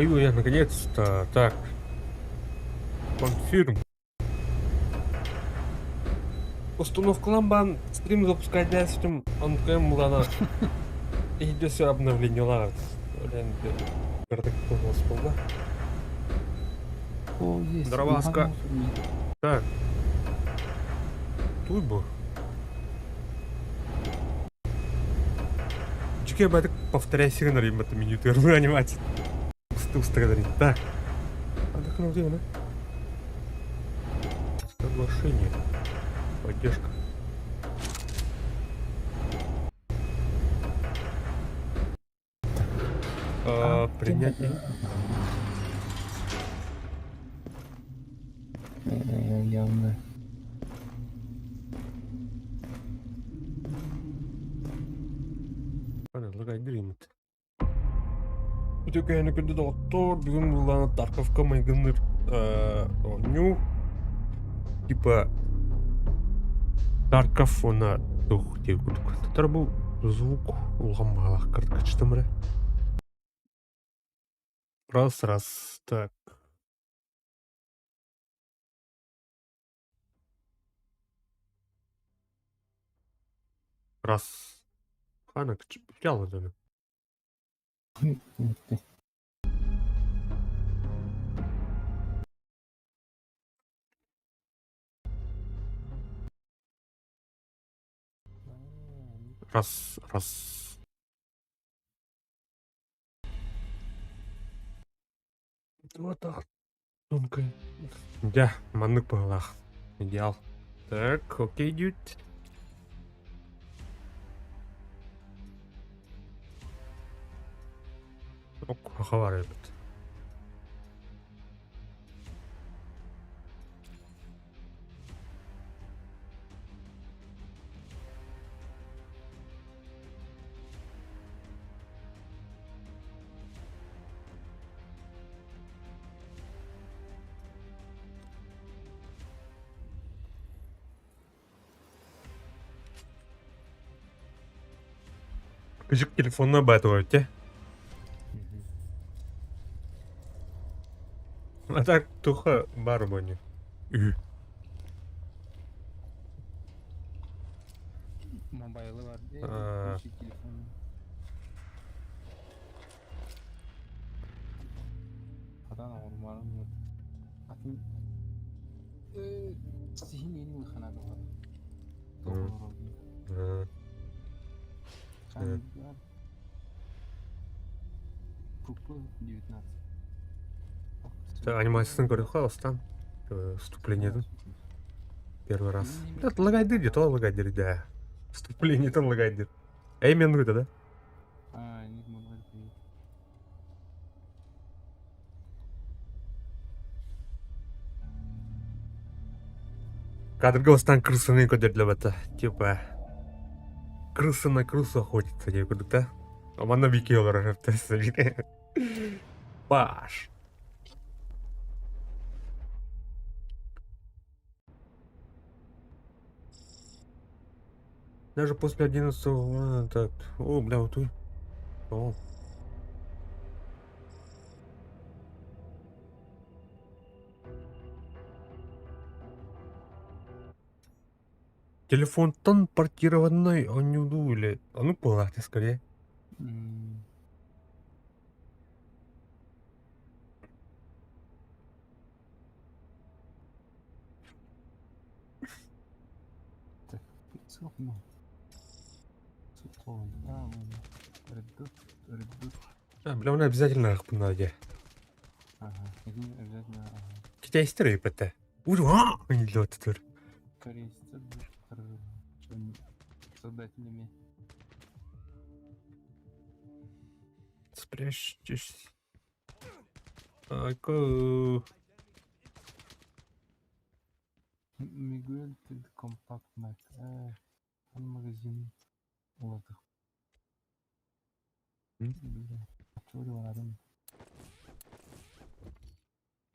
Ой, я наконец-то. Так. Confirm. Установкалан бан стрим запускать этим онкем мулана. И все обновление О, есть. Дроваска. Так. Туй бу. Дьүкэ бадык повторяй сигнал это меню первую анимация. Устрадарить. Так. Отдохнул где, да? Соглашение. Поддержка. А, принять. Явно. Лагайдыр Үтүө күндү доҕоттор, бүгүн буллаана Тарковка майгынныыр оонньуу. Типа Тарков уонна туох диир курдук. Татар бу звук улахан баҕалаах кырдкачтым эрэ. Раз раз так. Раз. Хана кычы. Раз, раз. Вот тонкая. Дьэ, маннык быһыылаах. Идеал. Так, окей, дьүт. Ок, хабар эбит. Кыжык телефонна баатыбыт А так туха бар бони. Үһү. Мобайлы бар. А. Включи телефон. Хатан оҕурмарым вот. Атын сиһин иэнин улахана бар. А, Хангар. ПП 19. Анимациясын көрдөххө бастан. Вступлениетин первый раз. Да, лагайдыр где то лагайдыр, да. Вступление там лагайдыр. Эй, мен да? А, Enigma бар. Кадрга бастан крысаны көдөрдлөбөтө. Типа крыса на крысу охотится диye курдук да. Манна бики олорор Паш. Даже после 11 так. О, бля, вот тут. О. Телефонтан портированный онньуу или... А ну ты скорее. Так, сколько А, А, бля, он обязательно надо. Ага, обязательно, ага. Китайстер ипт. Ура! Не лёт Корейцы, создателями. Спрячьтесь. Айко. Мигуэль Компакт Мак. Он магазин. Вот. Бля, отворил рядом.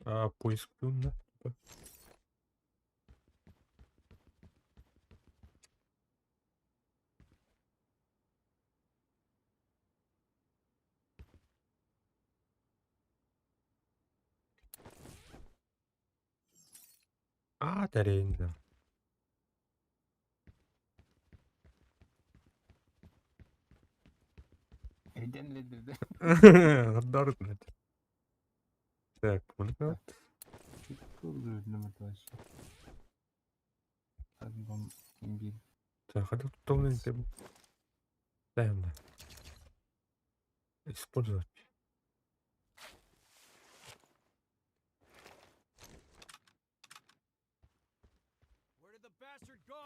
А, поиск да? Типа. А, тэрин. Эйден ледерде. Дарыт, блядь. Так, мулька. Так, это томный. Дай мне. Использовать.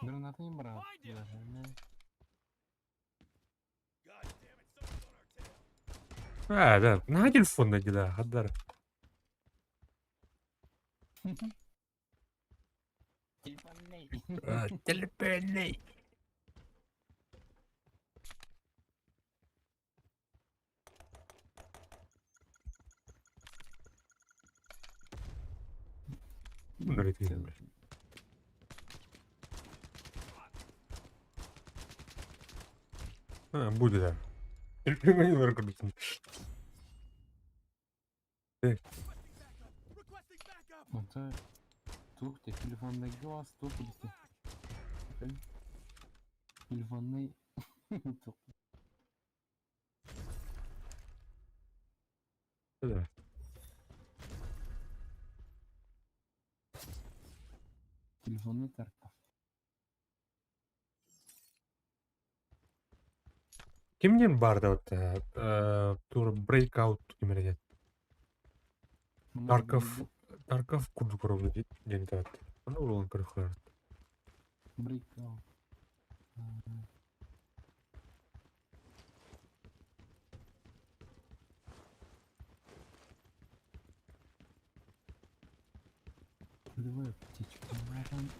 Гранаты не брал. А, да, на телефон найди, да, Хадар. Телефонный. Телефонный. А, будет, да. Телефонный көрдүм. Онто туох те телефонный газ туох дите. Телефонный туох. Да. Телефонный Тарков. Кимнен барды вот тур breakout кимереген. Тарков Тарков курдук коробу дейт ден тарат. Аны урулан көрөхөр. Breakout. Полевая аптечка.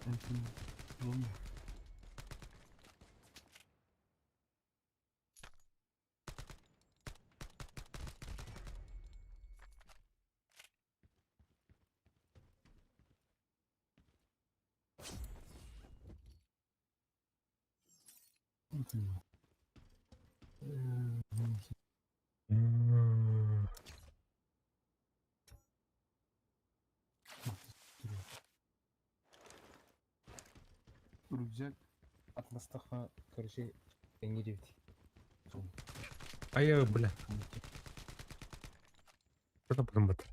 Это луна. Рюкзак атластаха, короче, не. Ай, бля. Что там потом бат?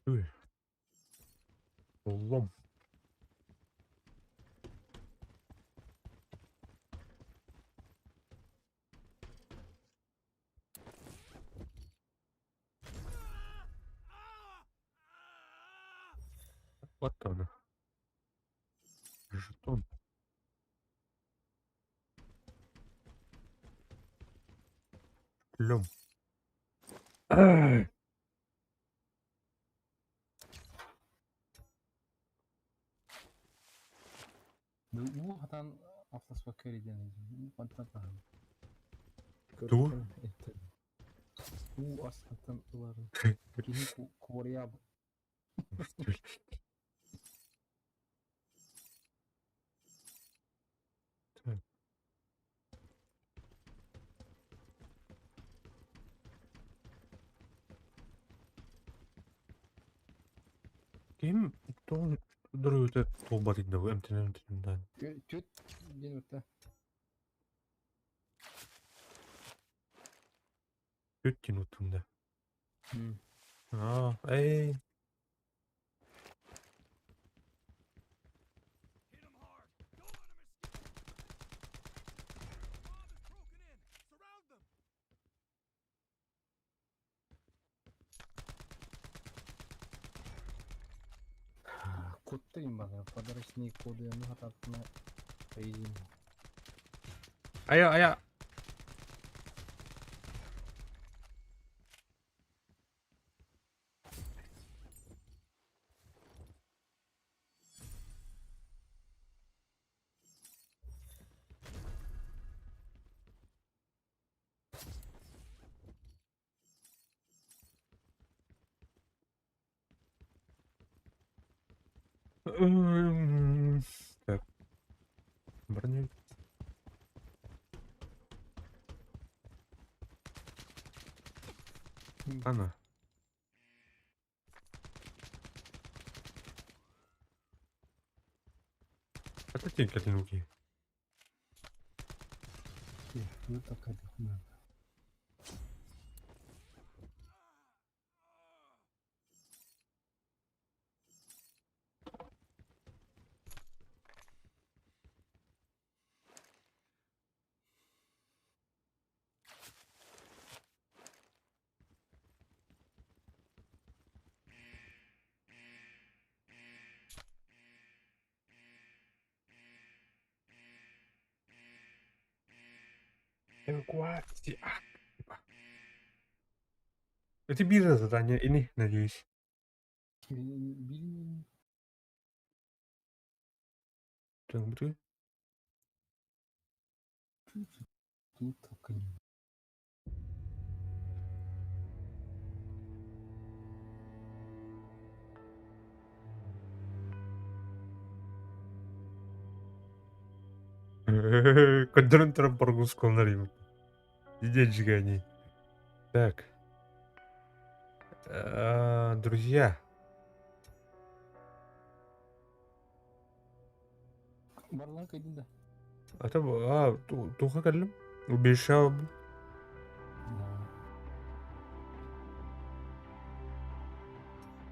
Ой. Лом. Вот она. Жетон. Шлем. Ай. Уу хатан атлас баккери ден. Пантатахан. Ту? Уу ас хатан ылары. Кини Корея. Так. Ким то дөрүтэ толбат инде бу эмтенен эмтенен. Түт ден. Түт тин. А, эй. Кодты им бана, подарочные коды, ну хататна поедим. Ая, ая. Броню. Ана. Это тинкер. Ну такая дохуя. Эвакуация. Это биржа задание ini, надеюсь. Билин. Так, буты. Тут такая. Көдөрөн туран прогрузкалар. Иди они. Так. Друзья. Барлан кайдын да. А то а туха кэллим. Убежал. Да.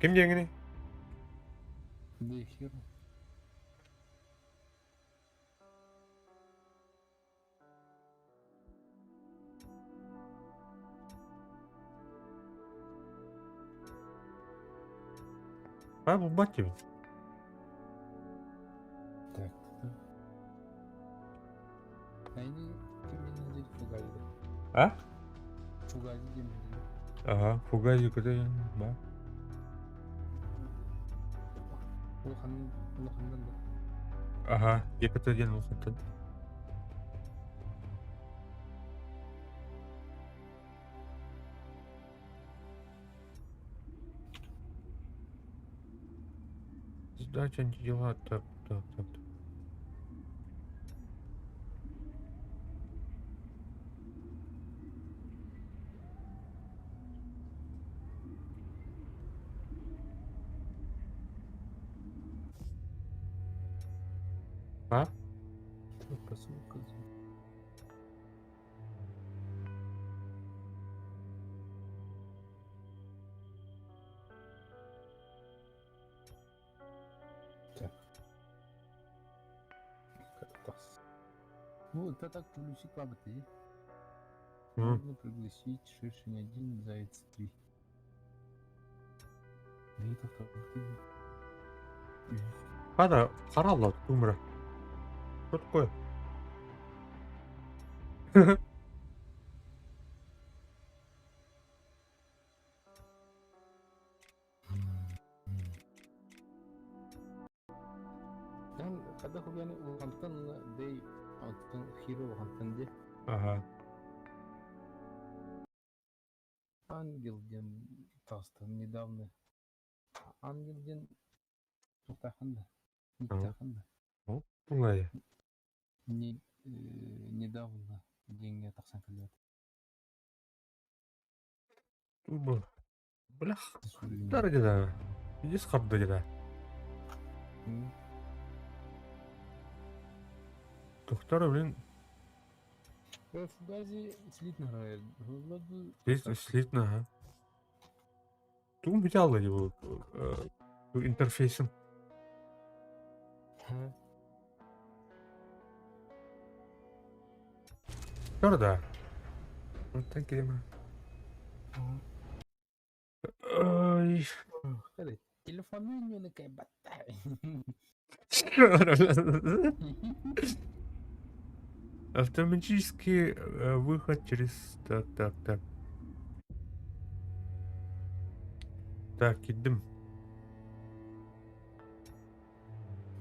Ким диэҥҥиний? Да и хер. А, булбат диэбин. Так. Да. Они ким диэн дии Фугази. А? Фугази диэн дии. Ага, фугази көтө ба. Улахан улаханнан да. Ага, ЕКТ диэн улахантан. Сдача антидела. Так, так, так. Так. А? Так, посылка. Так. Катас. Ну, это так плюсик лабы. Можно пригласить шершень 1, заяц 3. Да это ты. Хара, харалла, тумра. Что такое? Там, когда хуяны улантан дей антан хиро улантан де. Ага. Ангел ден тастан недавно. Ангел ден тухтаханда. Никтаханда. Тулай. Не, недавно деньги тахсан кэлбэт. Туба. Блях. Тар где-то. Иди схабда где-то. Тухтара, блин. Фугази слитно. Слитно, ага. Тум взял его интерфейсом. Да. Вот так где. Ой. Телефоны не батарея. Автоматический выход через... Так, так, так. Так, идем.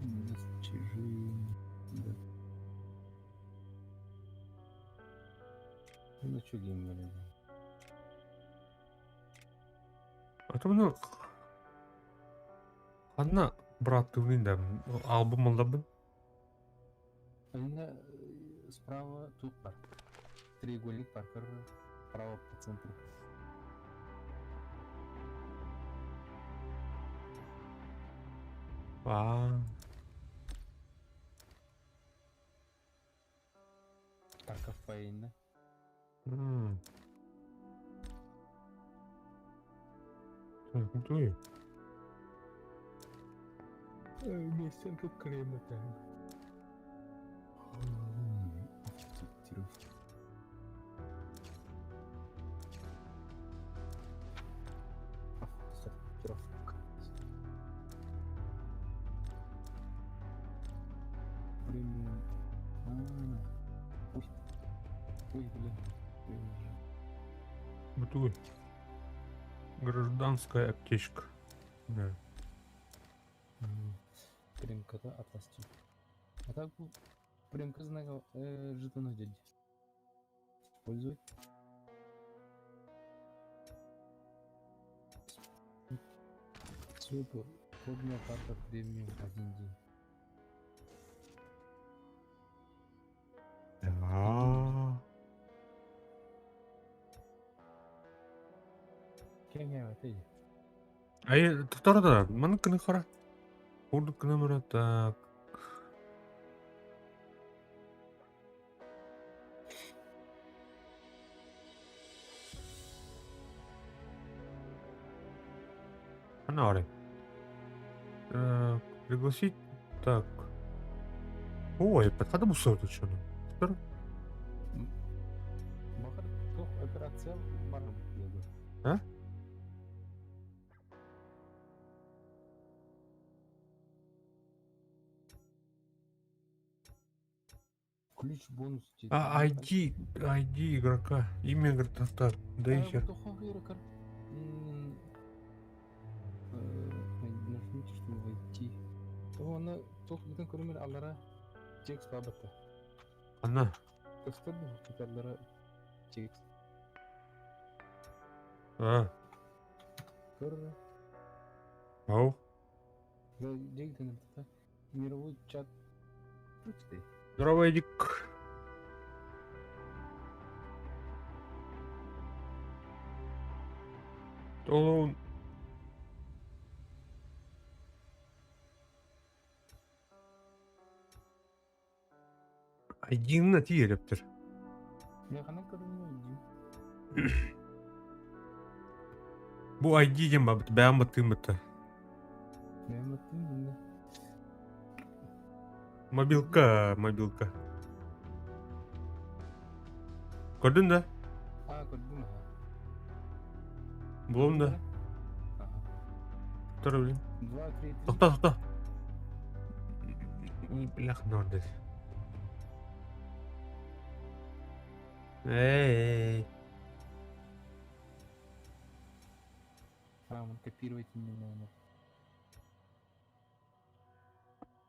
Достижение. Ну, что геймер? А то ну... Ханна брат да альбом алдабын. Инна справа тут бар. Треугольник паркер право по центру. А. Тарков Фейна. Так, ну ты. Местенка Крыма там. Сортировка. Премиум. А, ой. Ой, бля. Бутыль. Гражданская аптечка. Да. Премка атласти. А так премка знак жетона дядь. Использовать. Супер. Пробная карта премиум один день. Да. А вторая, манка хара. Курдук номера так. Анари. Пригласить. Так. Ой, подхода мусор тут что? А? Ключ бонус. А, ID, ID игрока. Имя игрока. Так, да и хер. Нажмите, чтобы войти. Она только көрүмер аллара текст бабата. Она. Көстөр текст. А. Көрөр. Ау. Мировой чат. Прочитай. Здорово, Эдик. То Один на тиерептер. Бу ID диэн бабыт бэйэм баттыым бытта. Мобилка, мобилка. Көрдүн да? А, көрдүм. Булум да. Тур блин. 2, 3, 3. Тохто, тохто. Блях, нордес. Эй. А, он копировать именно.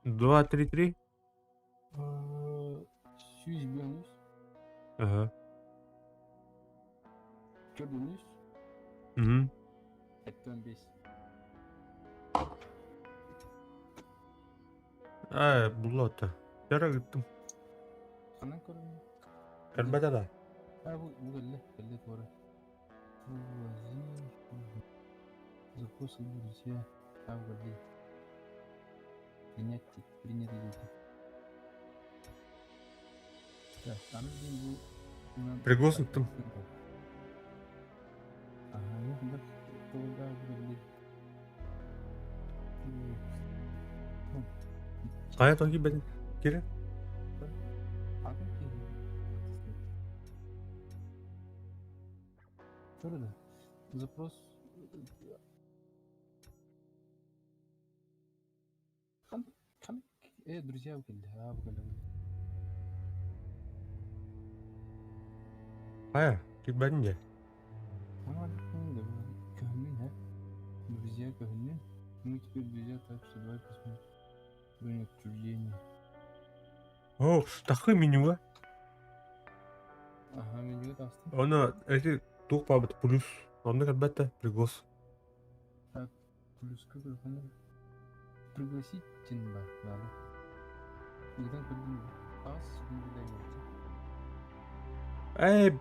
2, 3, 3. Сүүс бонус. Ага. Чё бонус? Угу. Это бес. А, булата. Яра гыттым. Она көрүнү. Кэлбэтэ да. А, бу кэллэ, кэллэ туора. Запросы друзья. А, кэллэ. Принять, принять идете. Так, аны ден бу Пригласыттым. Ага, я да, тогда кэллэ. Кая тоги бен кире? Что Запрос. Хан, хан, друзья кэллэ. А, бу кэллэ. Кая, кибен же. Друзья көһүннүн. Мы теперь друзья, так что давай посмотрим. Бронь отчуждения. О, тахы менюга. Ага, меню тастым. Она, эти тух пабыт плюс. Онны кэлбэтэ приглас. Так, плюс какой фонарь? Пригласить тинба, надо. Игдан көрдүм. Ас наблюдение. Эй,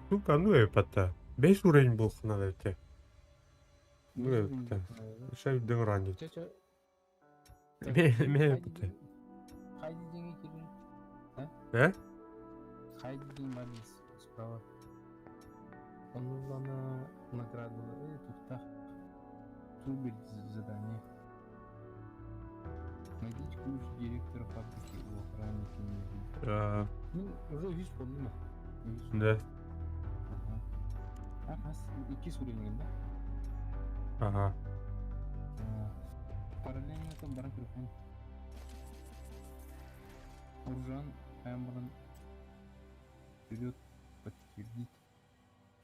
сука, ну это. Бейс уровень был надо идти. Ну это. Шеф ранит. Ме это. Хайди деньги кирин. Э? Хайди деньги бар справа. Оннулана награда тут Трубель задание. Найдите ключ директора фабрики у охранника не А, Ну, уже видишь, помню. Да. Ага. А, хас, икки уровень, да? Ага. Параллельно там баран көрөхөн. Уржан Эмрон вперед подтвердить,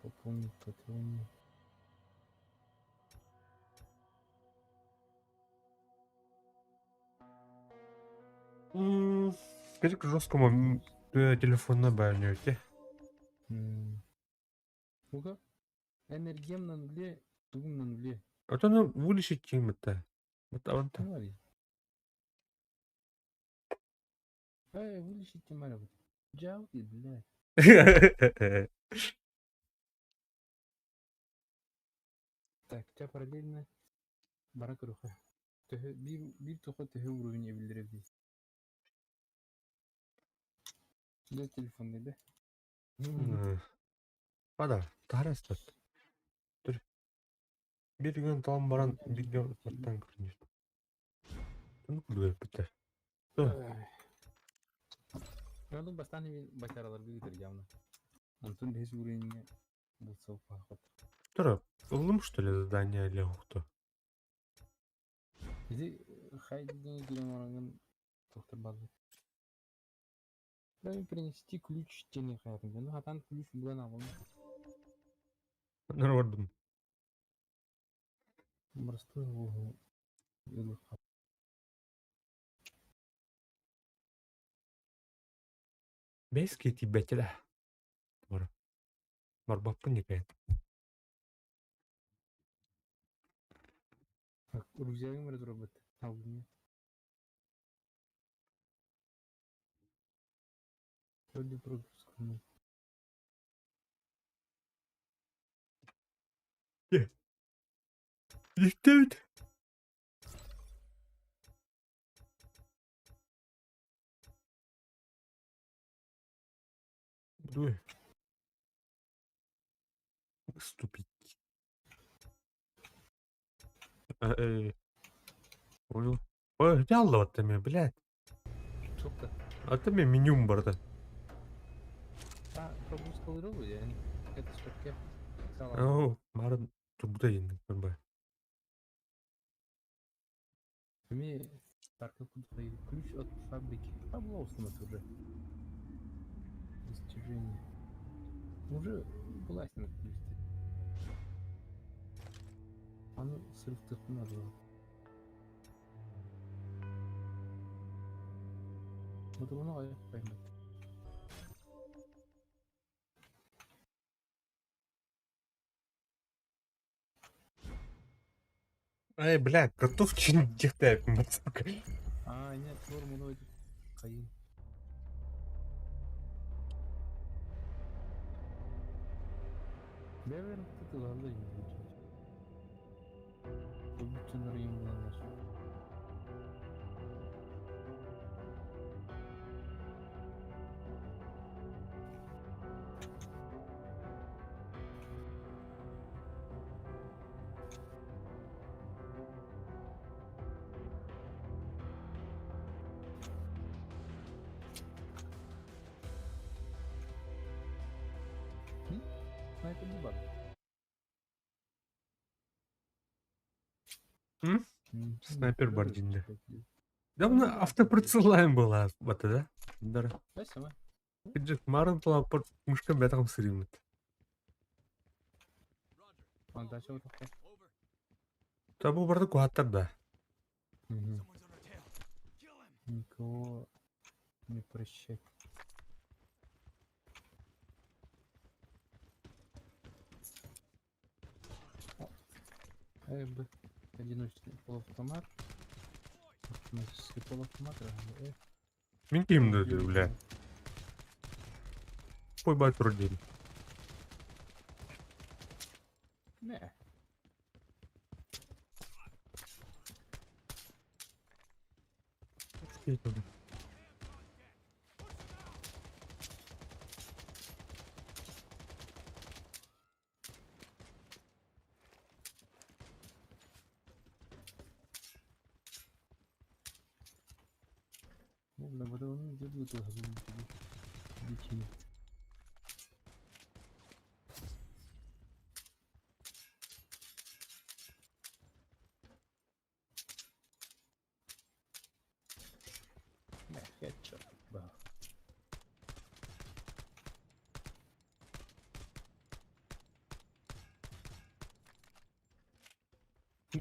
пополнить патроны. Скажи к жесткому телефон на баню. Ну-ка. Энергем на нуле, тугум на нуле. А то ну вылечить тем-то. Вот а он то. Смотри. Эй, вылечите Мария. Джалки, блядь. Так, у тебя параллельно барак руха. Bir тоха төһө уровень эбилдеребди. Для телефонный, да? Пада, тарас тут. Bir gün там баран bir gün баттан көрүнүш. Ну күлгө битер. Надо бастан батаралар бигитер явно. Антон без уровня был поход. Тура, ылым что ли задание или кто? Иди хайди дигән доктор базы. Дай принести ключ тени хаятым. Ну хатан ключ булан алым. Норвардым. Простой его. Бески тебя тебя. Бар. Барбаппын никәй. Рюкзагым разработать. А у меня. Вроде пропуск. Лифтет. Дуй. Выступить. Понял. Ой, где вот меня, блядь? Что-то. А ты мне меню барда. А, пропуск алыры Это сколько? О, марын тубда енді көрбай. Мне ключ от фабрики. А была установка уже. Достижение. Уже была ключ. Аны сырыктыкын надо. Вот оны аяк поймет. Ай, бля, готов чинить где-то, сука. А, нет, формулу хайын. Бэвер тытыларды Бүтүн районлар. Снайпер не бар. М? Снайпер бар динде. Да мына автоприцелаем была, вот да? Да. Спасибо. Кыджык марын тла пор мышка бетам сыримет. Анда чего такое? Табу барды куаттар да. Никого не прощать. Б. Одиночный полуавтомат. Автоматический полуавтомат. Э. Мин киһим да, бля. Пой тур диэн. Не. Ну, бля, вот он где будет детей. Бля, headshot. Ба.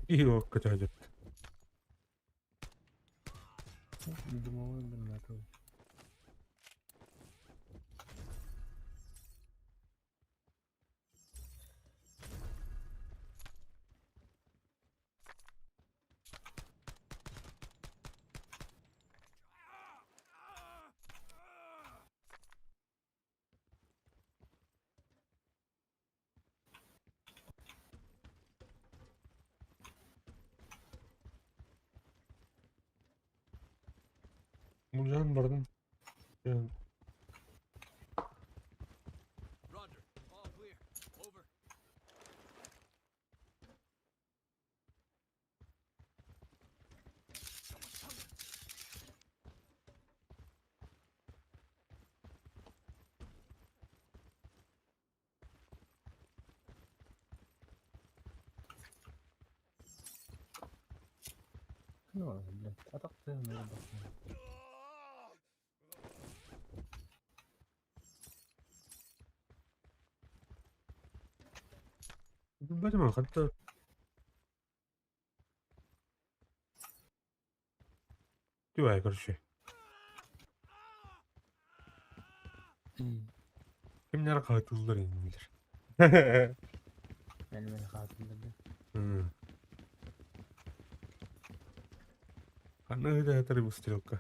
Iyo көтөһөдүт. Дымовой граната. Bulacağım бардым. Yani, Roger. All clear. Over. Someone's coming. Ну, блядь, а так ты не Билбэтим хатта Түбай, короче. Кимнер кайтылдар инилер. Yani ben hatırladım. Ханна ыда бу стрелка.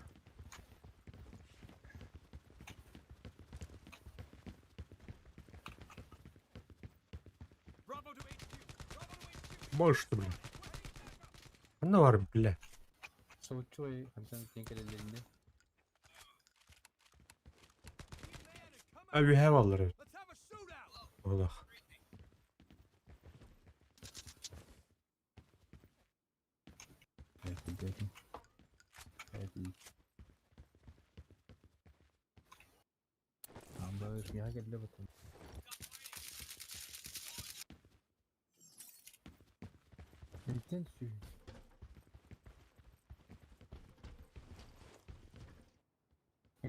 Bravo to HQ. Bravo to HQ. Может, блин. Ханна бар, бля. Soğutçu хантан теңкелелерінде. We landed. Come А we have аллар. Let's have a shootout. Олах. Evet, Evet, iyi. Amba ya geldi bakalım. Neden sü?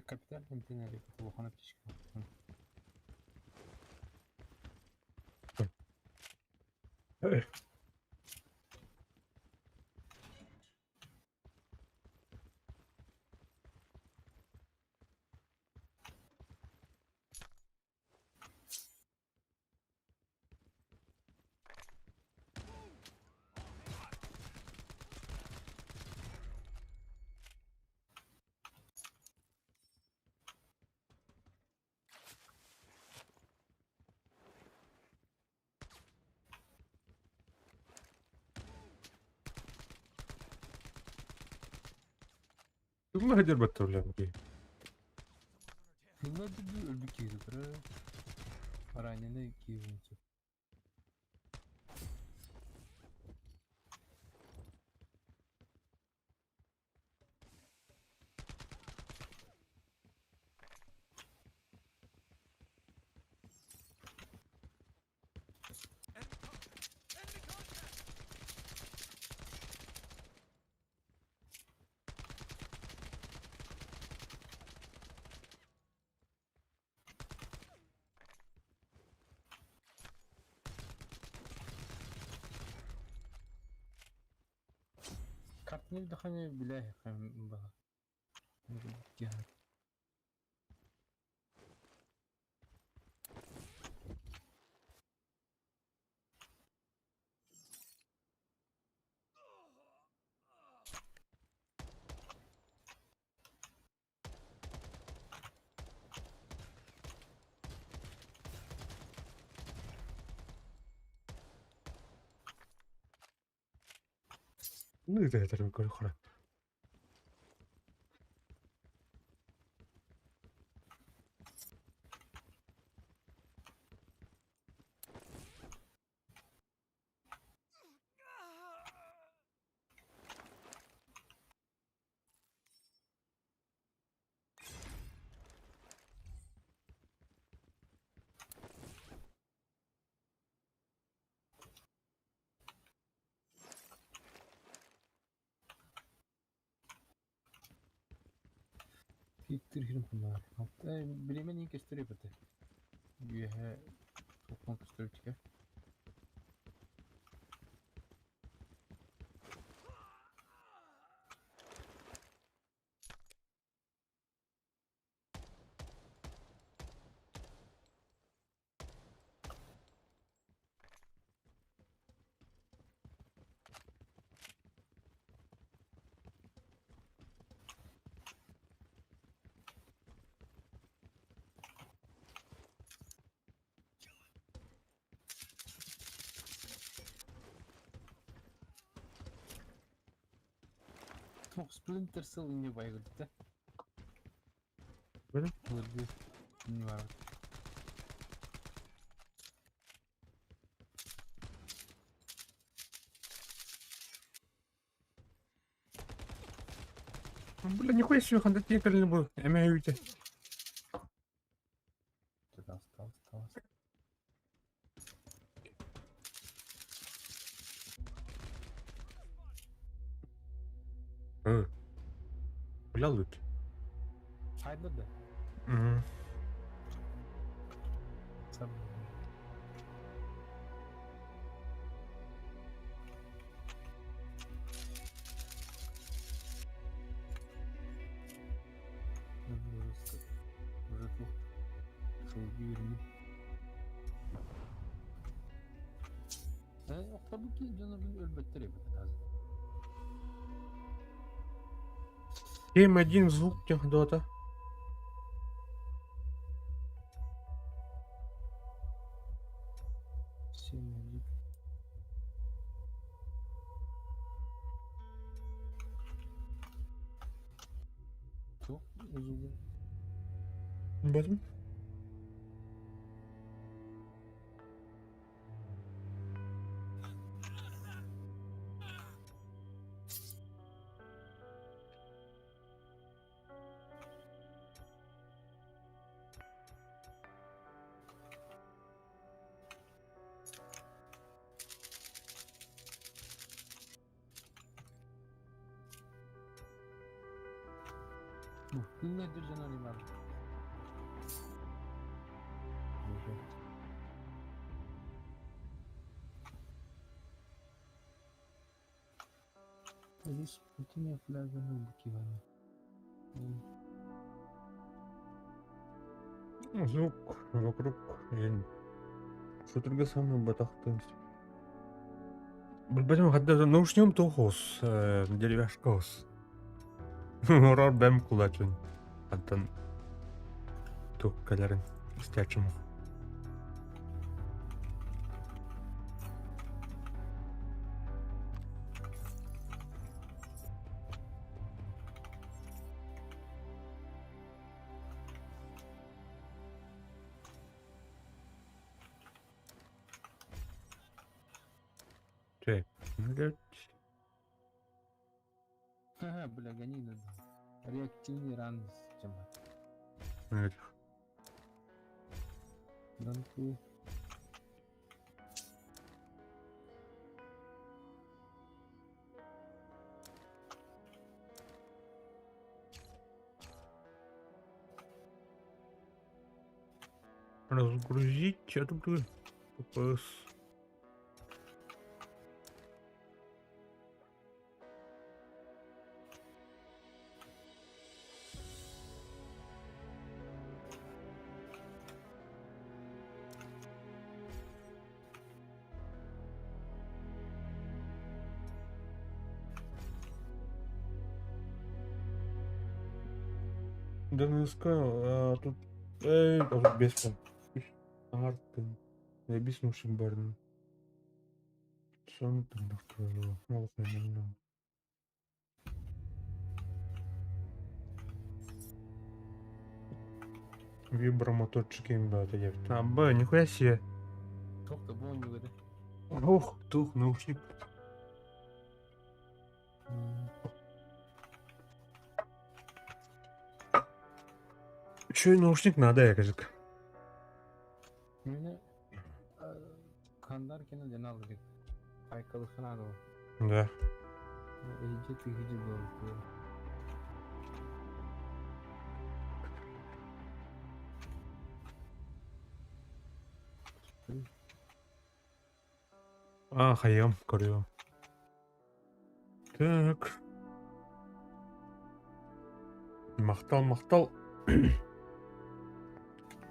Kapital hemten телефона птичка. Тугла хадер баттар, бля. Окей. Yıllardır bir öldük ki Раненый киевница. Enemy contact. Картны дыхание биләһи һәм бага. Ну это көрө. Киттир хирим хуннар. Билемен ин кестер епете. Үөһэ тохтон көстөр. Туох Splinter Cell инне байгырды. Били? Былыргы инне бар. Бля, нихуя себе, ханда текали был. Эмэ үйте. Что-то осталось, осталось. Бля, лыт. Хайда да. Угу. Сам. Уже тут. Сылгы. Охторбут дьоно өлбөттөр эбит азыр. 7-1 звук тех дота. 7-1. Туох узугу. Батым. Ну, күнгө жана бар. Здесь путине фляга на букиване. Звук вокруг. Что-то самое батахтын. Билбэтим хадда наушнем тохос, деревяшкос. Орор бэм кулачын. Аттан тук каларын стячым. Так, блядь. Ага, бля, гони надо. Реактивный ран тема. Этих. Данку. Разгрузить это будет ППС. Да ну а тут эй, а тут без Артын. Бис мушин барын. Сон тындықты. Мало. Вибромоторчик имбата. А, б, нихуя себе. Туох да бу оонньууга. Ух, тух, наушник. Еще и наушник надо, я кажется. Мені Кандаркина ден алды. Айкалыхын ады. Да. Эйджи тыгыжы болды. А, хайым, көрүөм. Так. Махтал, махтал.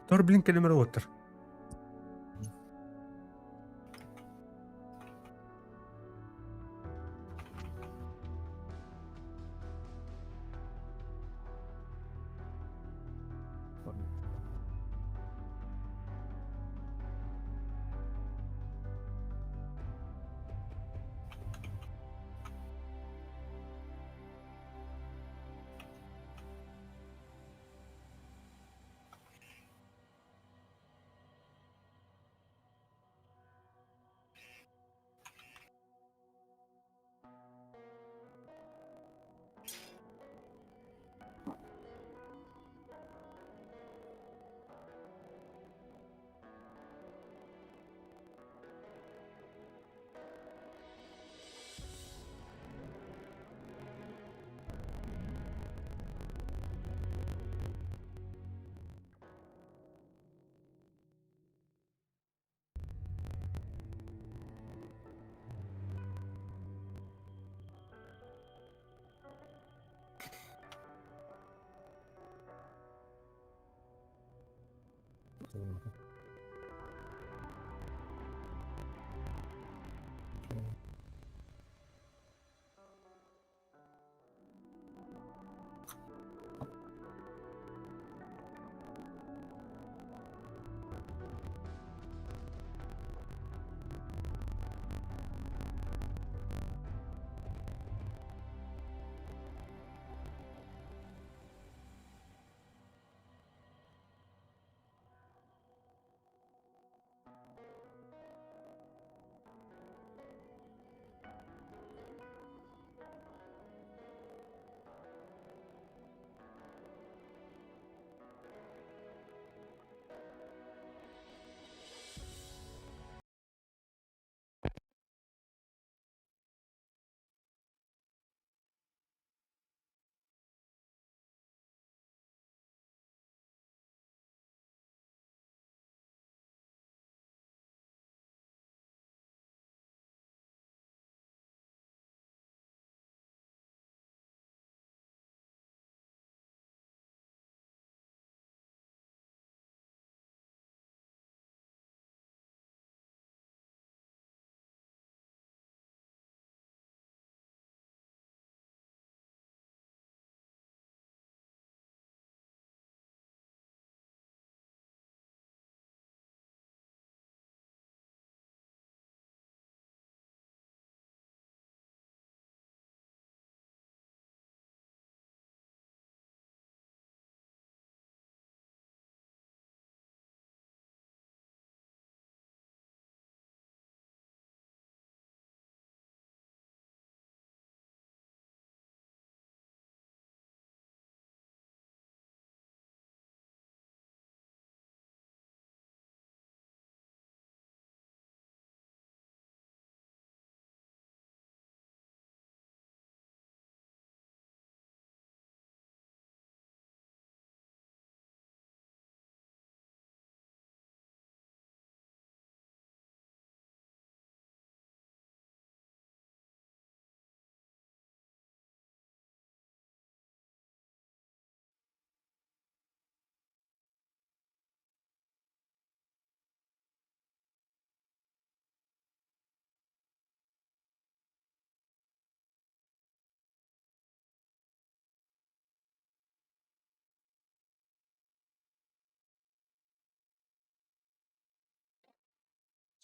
Тор, блин, кэлимэр оттар.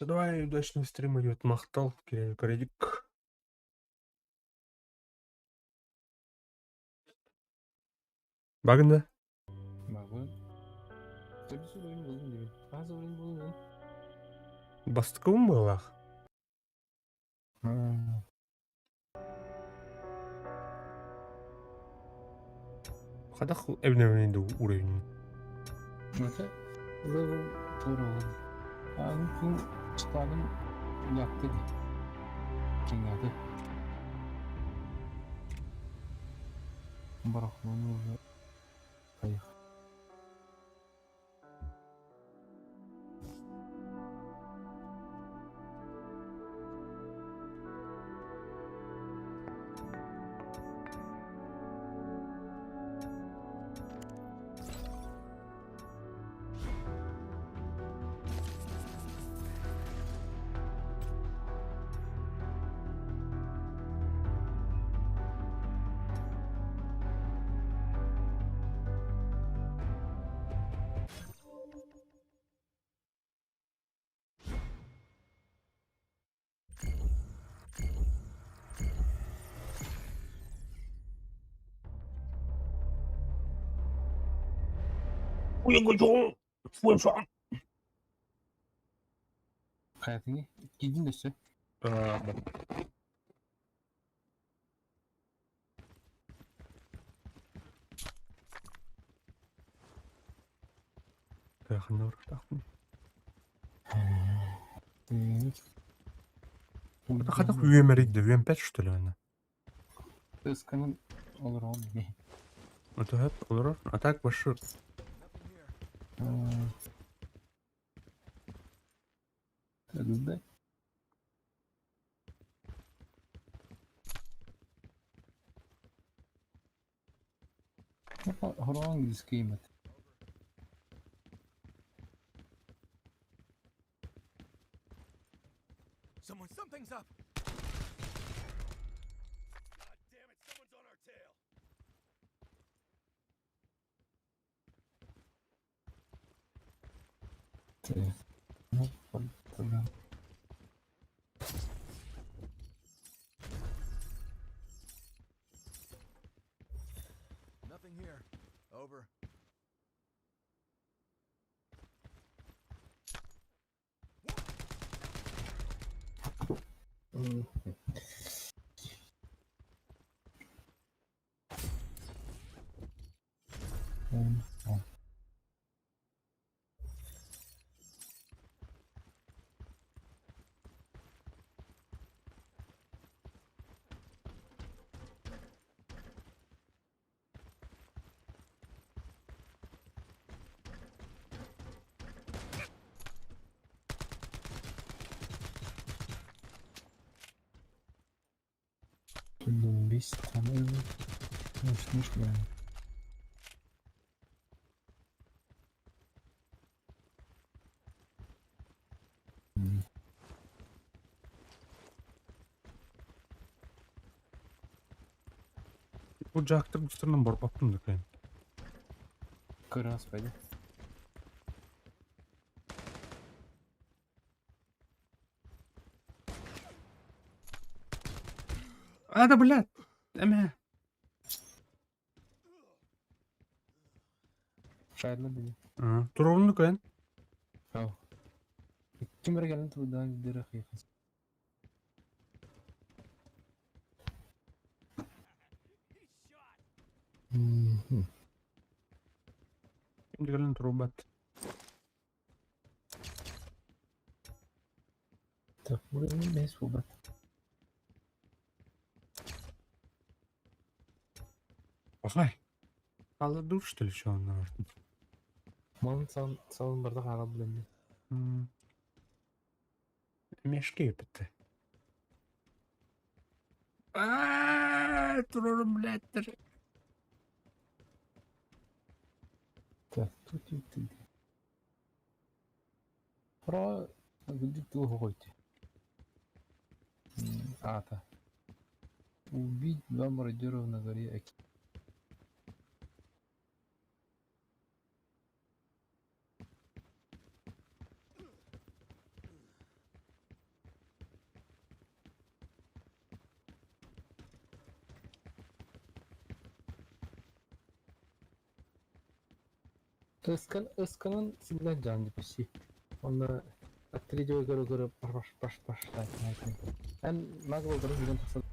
Давай, удачного стрима идет. Махтал, Кирилл Каредик. Багында? Могу. уровень буллум диибин. Хаһыс уровень буллуҥ? Бастакыбын быһыылаах. Хайдах эбинэбиний да уровень? Это level туругун. Аны күн складым улаатта дии. Кэҥээтэ. Барахлону уже поехали. 欢爽。 Хайатыҥый? Киирдин өссө? Ханна барыахтаахпын. Хайдах үөмэрийдэ? Үөмпэт что ли она? Ысканын олорон ини. Это олорор. А так башы. Так, сдай. Хороон дискеймет. Someone, something's up. God damn it, someone's on our tail. Так. Ну, тогда. Nothing here. Over. Бис tane yani. Бу жактыр бустарынан барбаппын да кайын. Көрөс пойди. А, да, блядь! Эме. Шайдна били. Туругунну кайын. Ау. Ким эрэ турдан дырах ехас. Ким дегелен турубат. Так, уровень бес выбор. Пахай. Алла дур, что ли, что он наверное? Ман сан салын бардак ага билем. Мешки өпөттө. Аа, турурум, блядь. Так, тут и ты. Про гүлдүк туу хойти. Ата. Убить два мародеров на горе Аки. Ысканан сылдьан дьаан почти. Онно от 3D көрө-көрө паш паш паш Эн маг болдорун билэн тахсан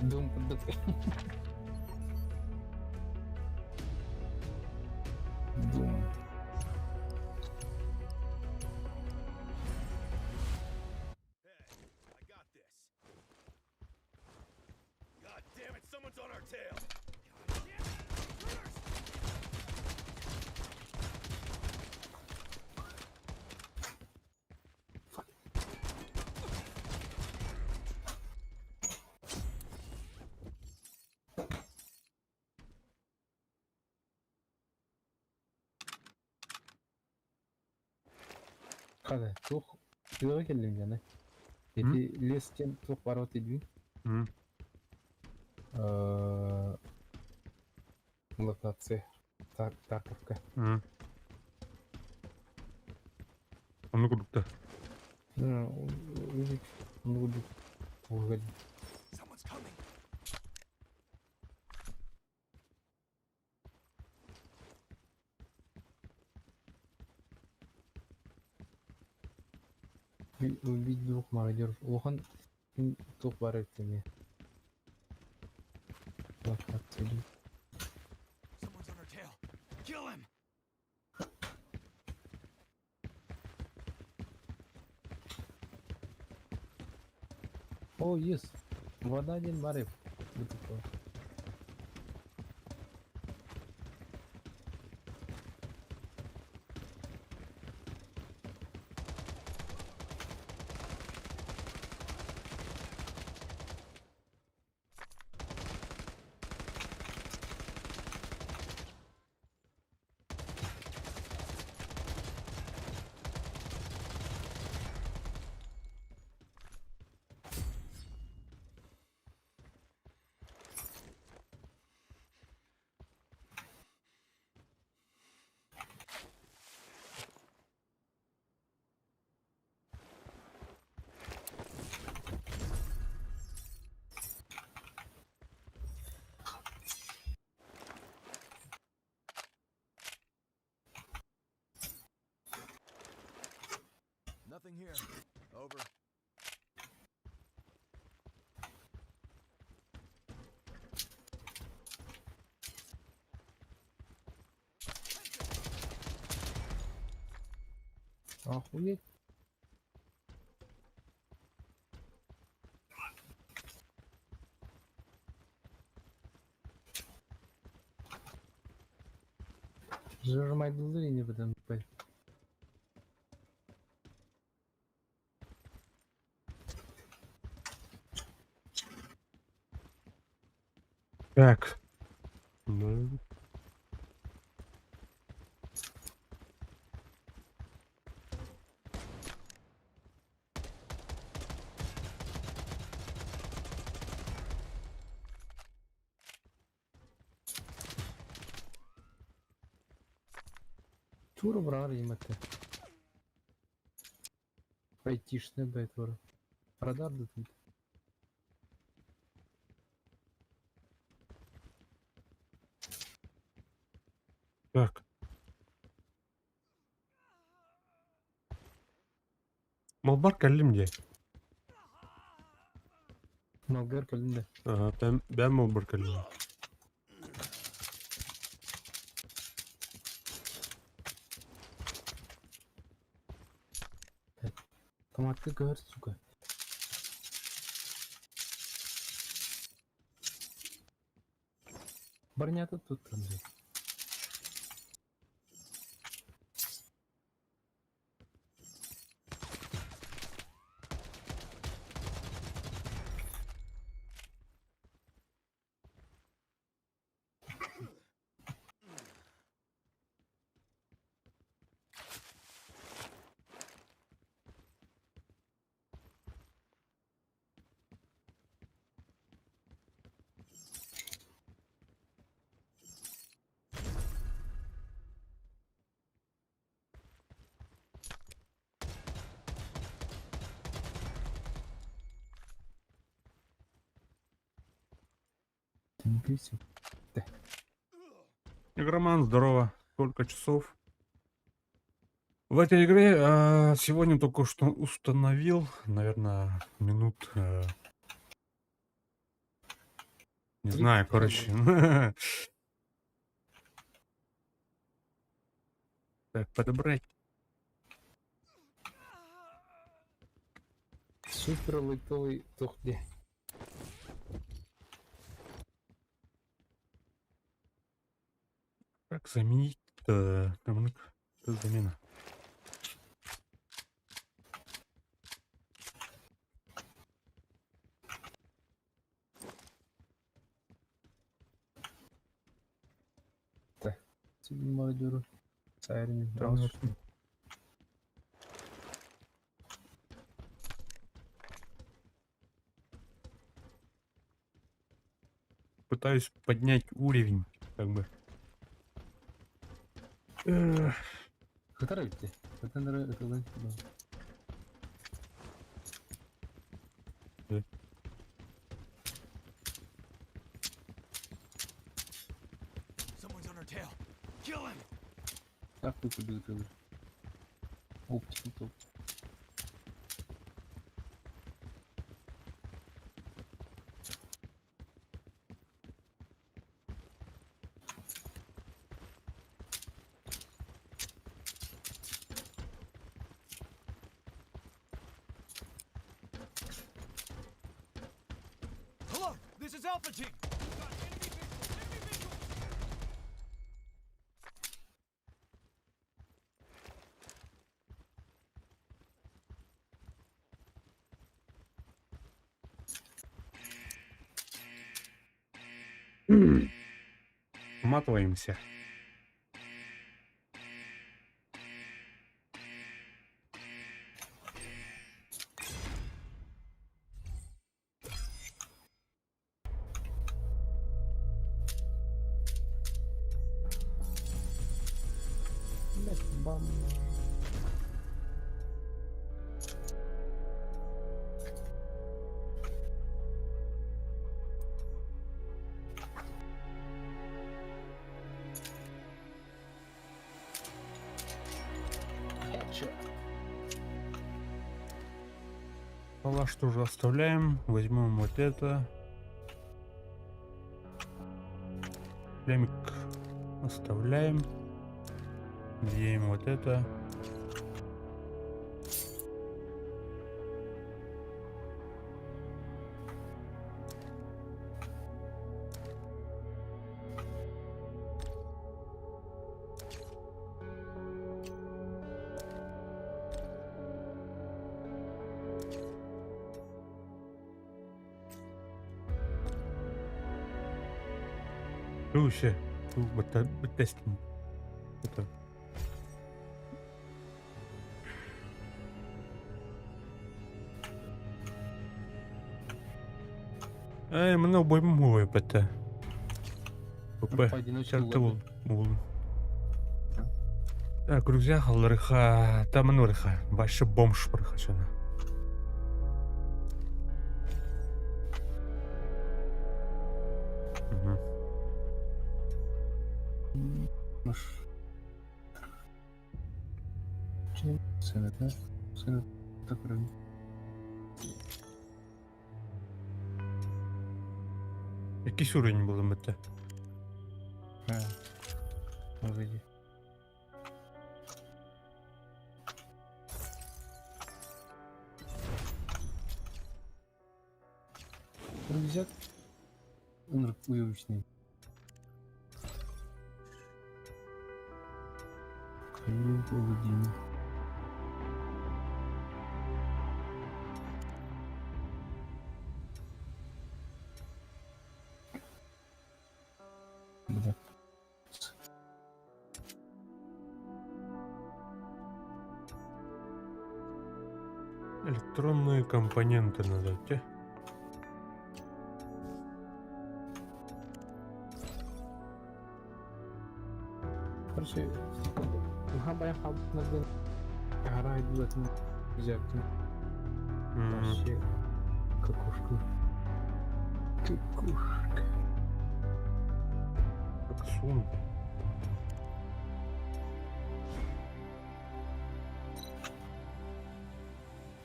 Дум курдук. Дум. Hey, I got this. God damn it, someone's on our tail. God damn it, intruders! Хада, туох тыаҕа кэллим дьаны. Ити лес диэн туох барбат диибин. Локация. Тарковка. Ону курдук. Ну, курдук. Someone's coming. Убить двух мародеров. Улахан туох баар эбит эмиэ. Локация. Someone's on our tail. Kill him! О, yes. Вода один баар эбит. Бу такое. Nothing here. Over. Охуеть. Жырмайдылар не быдан. Так. Ну. Тура брар имате. Айтишный байтвор. Радар да тут. Так. Малбар кэллим дии. Малгар кэллим дии. Ага, бэм Малбар кэллим. Томатты көр, сука. Бронята тут, Андрей. Ты не. Да. Игроман, здорово. Сколько часов? В этой игре сегодня только что установил, наверное, минут, не знаю, 30. короче. Так, подобрать. Супер лайтовый тухли. Как заменить? Там, ну-ка, что за замена? Мародеру. Сайрни. Там Пытаюсь поднять уровень, как бы. Эх, Который ты? Это, наверное, это да. Да. Someone's on our tail. Kill him! Так выкупил это. Оптику топ. Hello, this is Alpha Team. We've got enemy visual. Enemy visual. Уматываемся. Блять, бам. Headshot. Палаш тоже оставляем. Возьмем вот это. Шлемик оставляем. Надеем вот это. Слушай, тестим. Это. Эй, мене обойму випити. ПП. Поодиночке Чарты ладно. бол. Так, рюкзак алырыха, там нурыха. Башы бомж прохачана. Угу. Маш. Чем сын, да? Сын, так вроде. Якийсь уровень були мете? А. Выйди. Рюкзак. Он уёбищный. Владимир. Бля. Электронные компоненты надо те. Короче, Габай хаб на день. Гора идет на рюкзак. Вообще, какушка. Какушка. Так, сумку.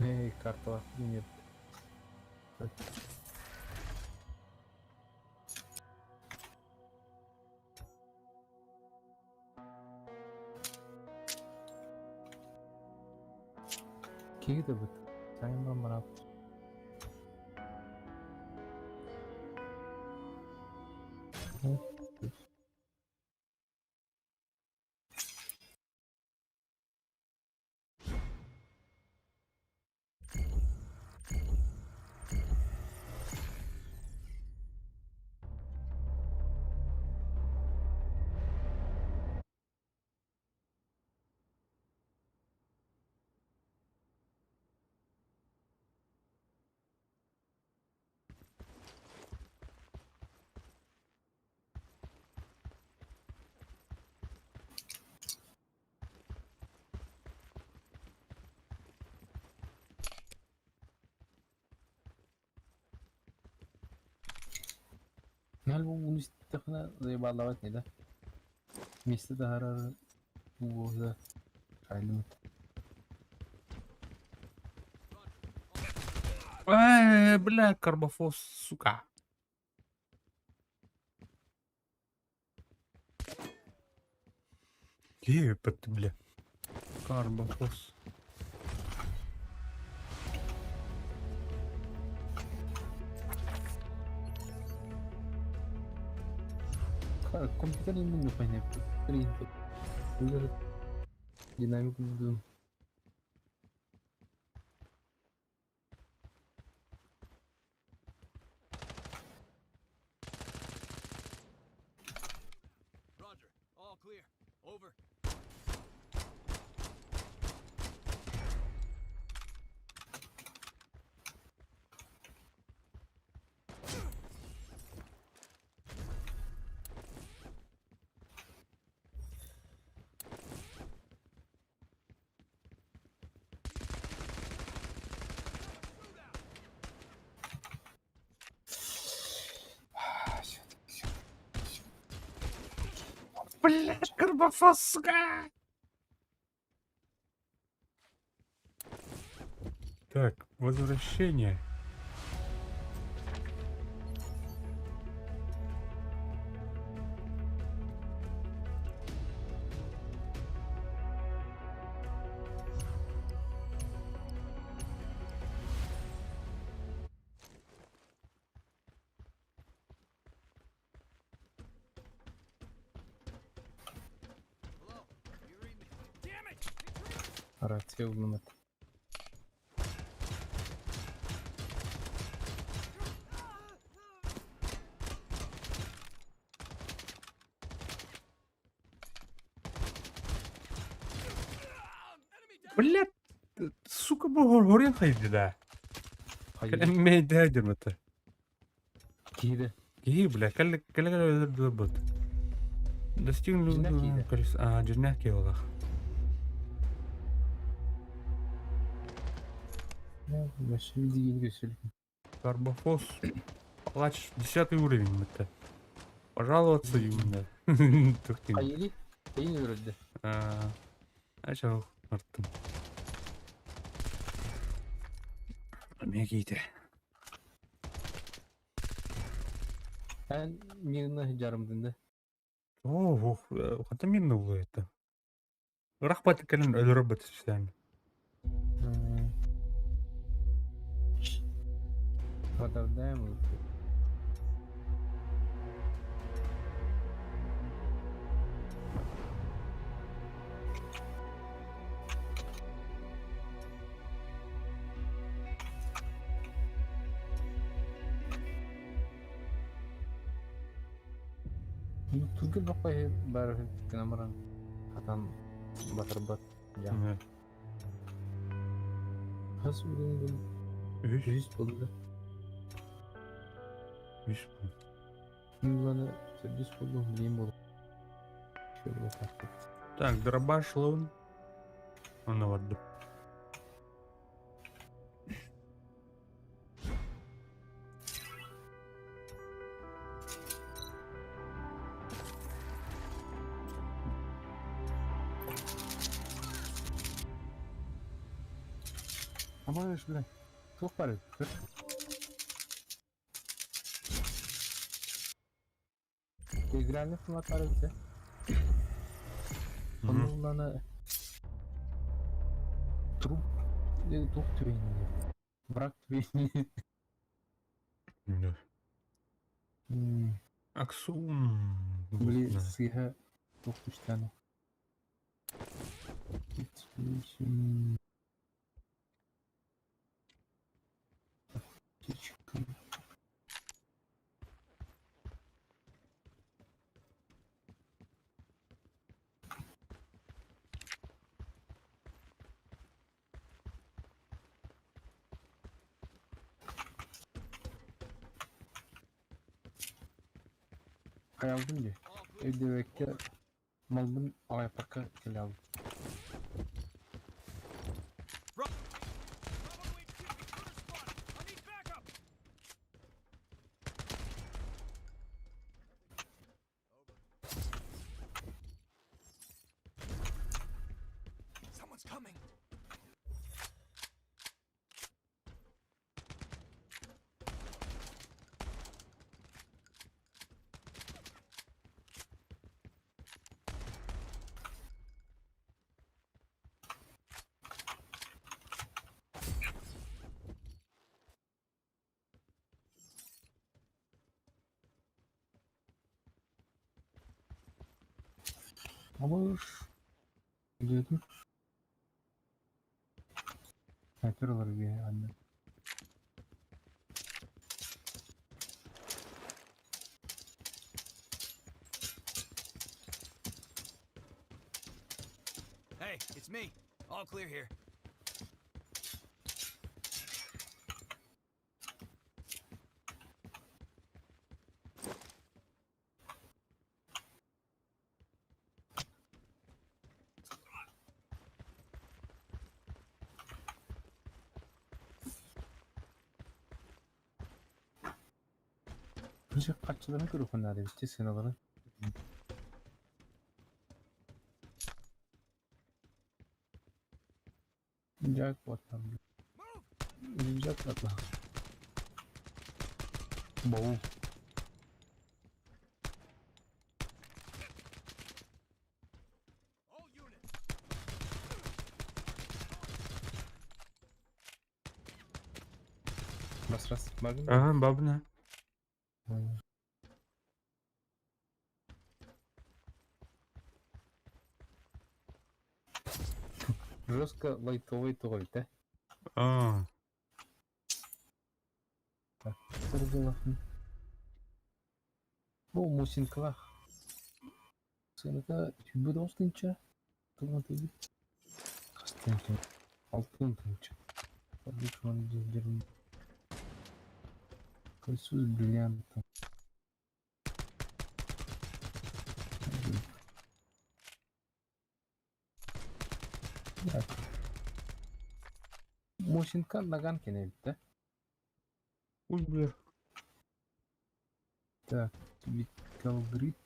Эй, карталаах нет. Киһи да быт. Сайын барап. Нал бу истэххинэ заебаллабат не да. Миэстэ таһаарар буолуо айлымыт. Бля, карбофос, сука. Епать, бля. Карбофос. Компьютер не понятно. Динамику не. Roger. All clear. Over. Блядь, карбофос, сука! Так, возвращение. Hello. You read me? Damn it! Intruders! Рация улымат. Enemy down! Блядь, сука, бу горен хайды да. Кэлэн мете. Киһи Киһи, бля, кэлэ кэлэ кэлэ бут. Достигну Дьиҥнээх киһи. А, дьиҥнээх киһи олох. Вообще видео көсөл. Карбофос. Палач, 10 уровень это. Пожаловаться юнда. Тухтин. Хайыли? Тейин өрөддө. А, Начал артым. Мегите. Эн мирна жарымдын да. О, ох, хата мирно было это. Рахбат кэлэн өлөрөбөт специально. Радардаем. Тургел бакпай бар кенамаран хатан батырбат. Я. Хас үрүн Үс, үс болду. үс. Миланы төрдүс болду, билейм болду. Şöyle fark Так, дробаш лун. Оны барды. Амаш, бля. Туох баар? Игральный формат баар эбит. Оннуллана труп туох түбэйни. Враг түбэйни. Да. Аксум. Били сыыһа туох түстээн. Птичка. Хайалдым дии. Өйдөбөккө малбын аҕайпакка кэлэ алым. Bravo HQ, intruder spotted. I need backup. Someone's coming. Olur. Dur. Sniper olur bir anne. Hey, it's me. All clear here. Быжы қатшыларын көрөхүн битте сыналарын. Jackpot там. Jackpot ла. Боу. All units. Раз раз. Бардым. Ага, бабна. Жестко лайтовый тоҕой да? А, Так, сырдылахын. Бу мусинкалах. Сыната түбү достынча. Туган түбү. Кастын тун. Алтын тунча. Фабрик дерин. Кольцо с бриллиантом. Так. Мосинка наган кенебит, да? Ой, бля. Так, Виткалгрид.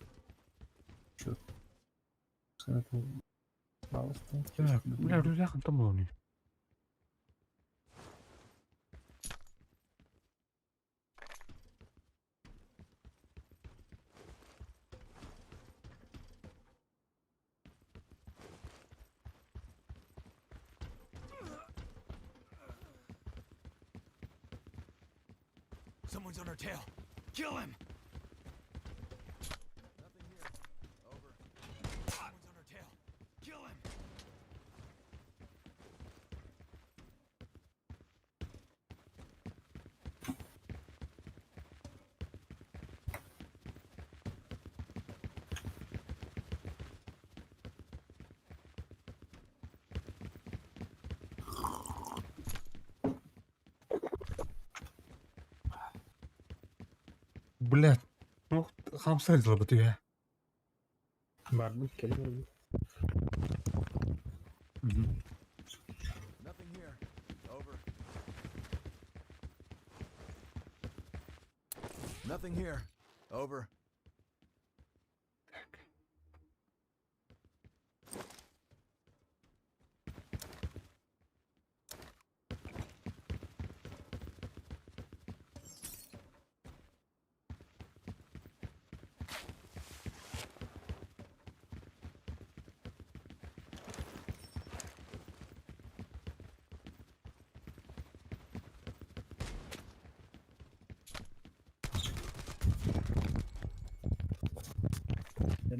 Чё? Так, бля, рюкзак там был у них. Someone's on our tail. Kill him. Nothing here. Over. Someone's on our tail. Kill him. Бля, ну хамсар дела бы я. Барбы, келе. Nothing here. Over. Nothing here. Over. Так.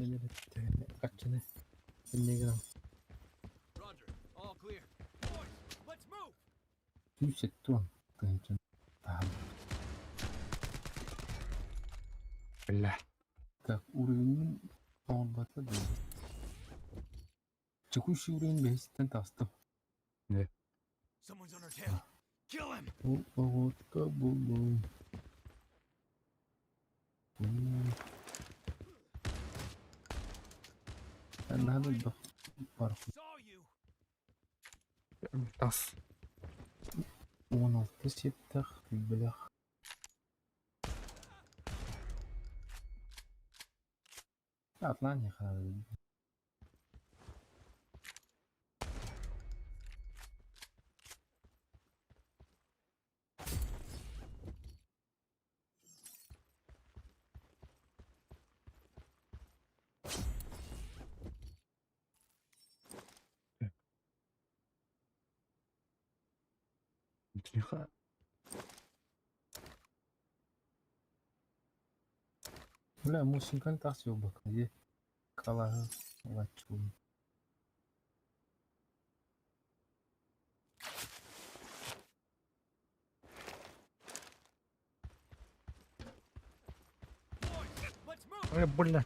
Хаччыны инньэ гынан Roger. All clear. Boys, let's move. 170 тыһыынча таһаарбыт. Бля. Так, уровеньин оҥорбото дуу? Текущий уровень бэһиттэн таҕыстым. Не. Someone's on our tail. Kill him. Бу оҕотко буллум. Наһаа да элбэх бар. Saw you. Тас. 16 сиэптэх, бэлэх. Атлаан хаалла. Тихо. Бля, мусинканы тахса бакы. Калаһы лачуун. Boys, let's move. Ой, бля.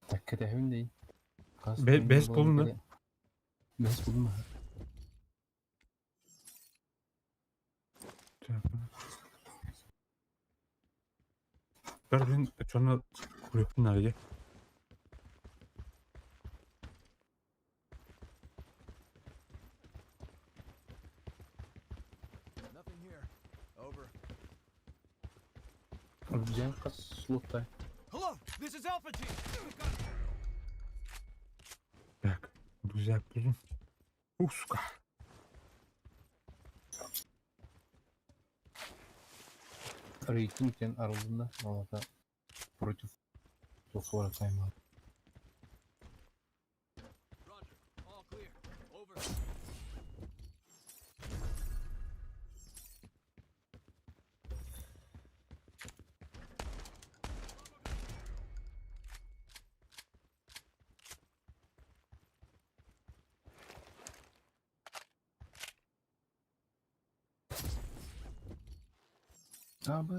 Так, кэтэһэбин дии. Хас Бэс буолан булна. кэлэ- Бэс булма. Так. Блин, что на надо? Nothing here. Over. Рюкзак хас слоттай. Hello, this is Alpha Team. We've got Так, рюкзак блин. Ух, сука. Рейтинг тен арылдында алата против 40 тайма. Roger. All clear. Over. Аба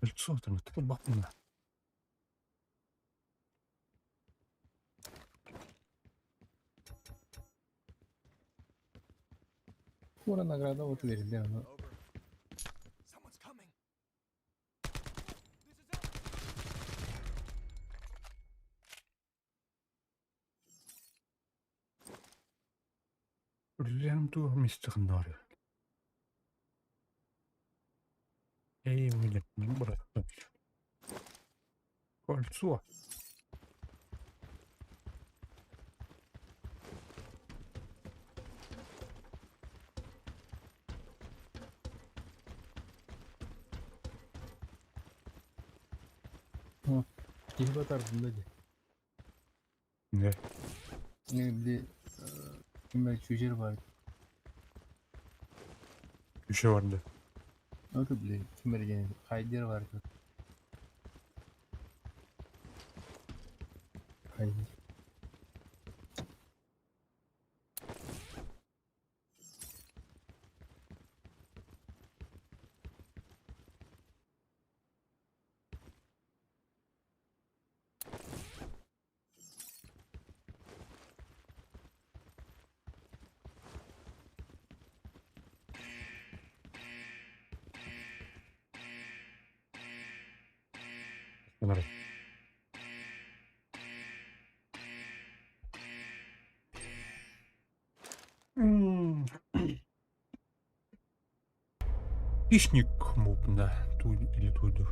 Лицо там, это бахнуло. Ура награда вот верили аны. Over. Someone's coming. This is Alpha. Рюкзагым туох мистехнары. Эй, блядь, не брат. Кольцо. Киһи батардында ди. Не. Не били кимер чүжер бар. Еще варда. Ото били кимер ден хайдер бар. Хайдер. Народ. Хищник муп, да, ту или туду.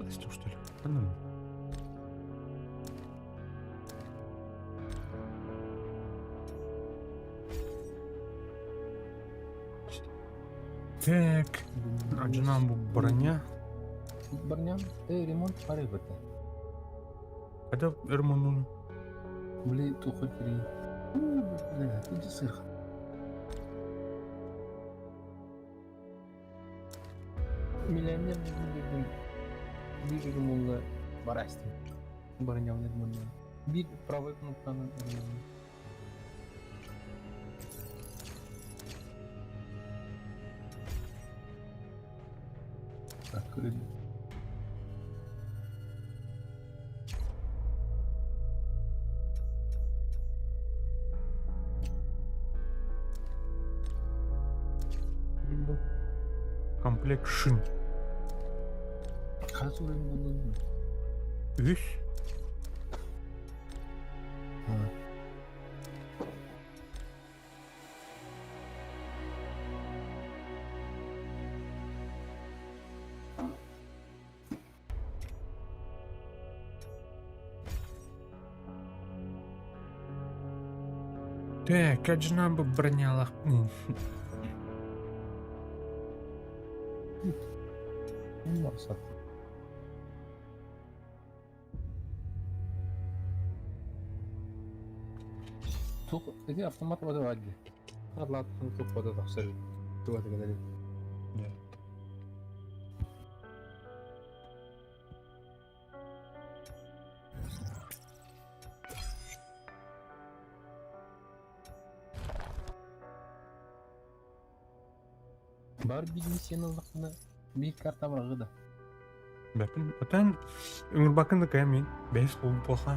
Пластик, что ли? Да ну. Так, Аджинам бу броня. Броня, э, ремонт пары бата. Хотя ремонт. Бли, тухой при. Бля, иди сыр. Миллионер биир ремонна барастым. Броня ремонна. Биир правой кнопканы Так, Комплект шин. Хас уровень буллун? Үс. Так, аджинам бу бронялах. Мақсат. Туох ити автомат бада баар дии. Атлааттан туох бада тахсар туга кэлэрий. Баар биир сиэн ыллахпына биир карта бараҕы да. Бэпин отан ыҥырбаккын да кэм мин бэс буолбуха.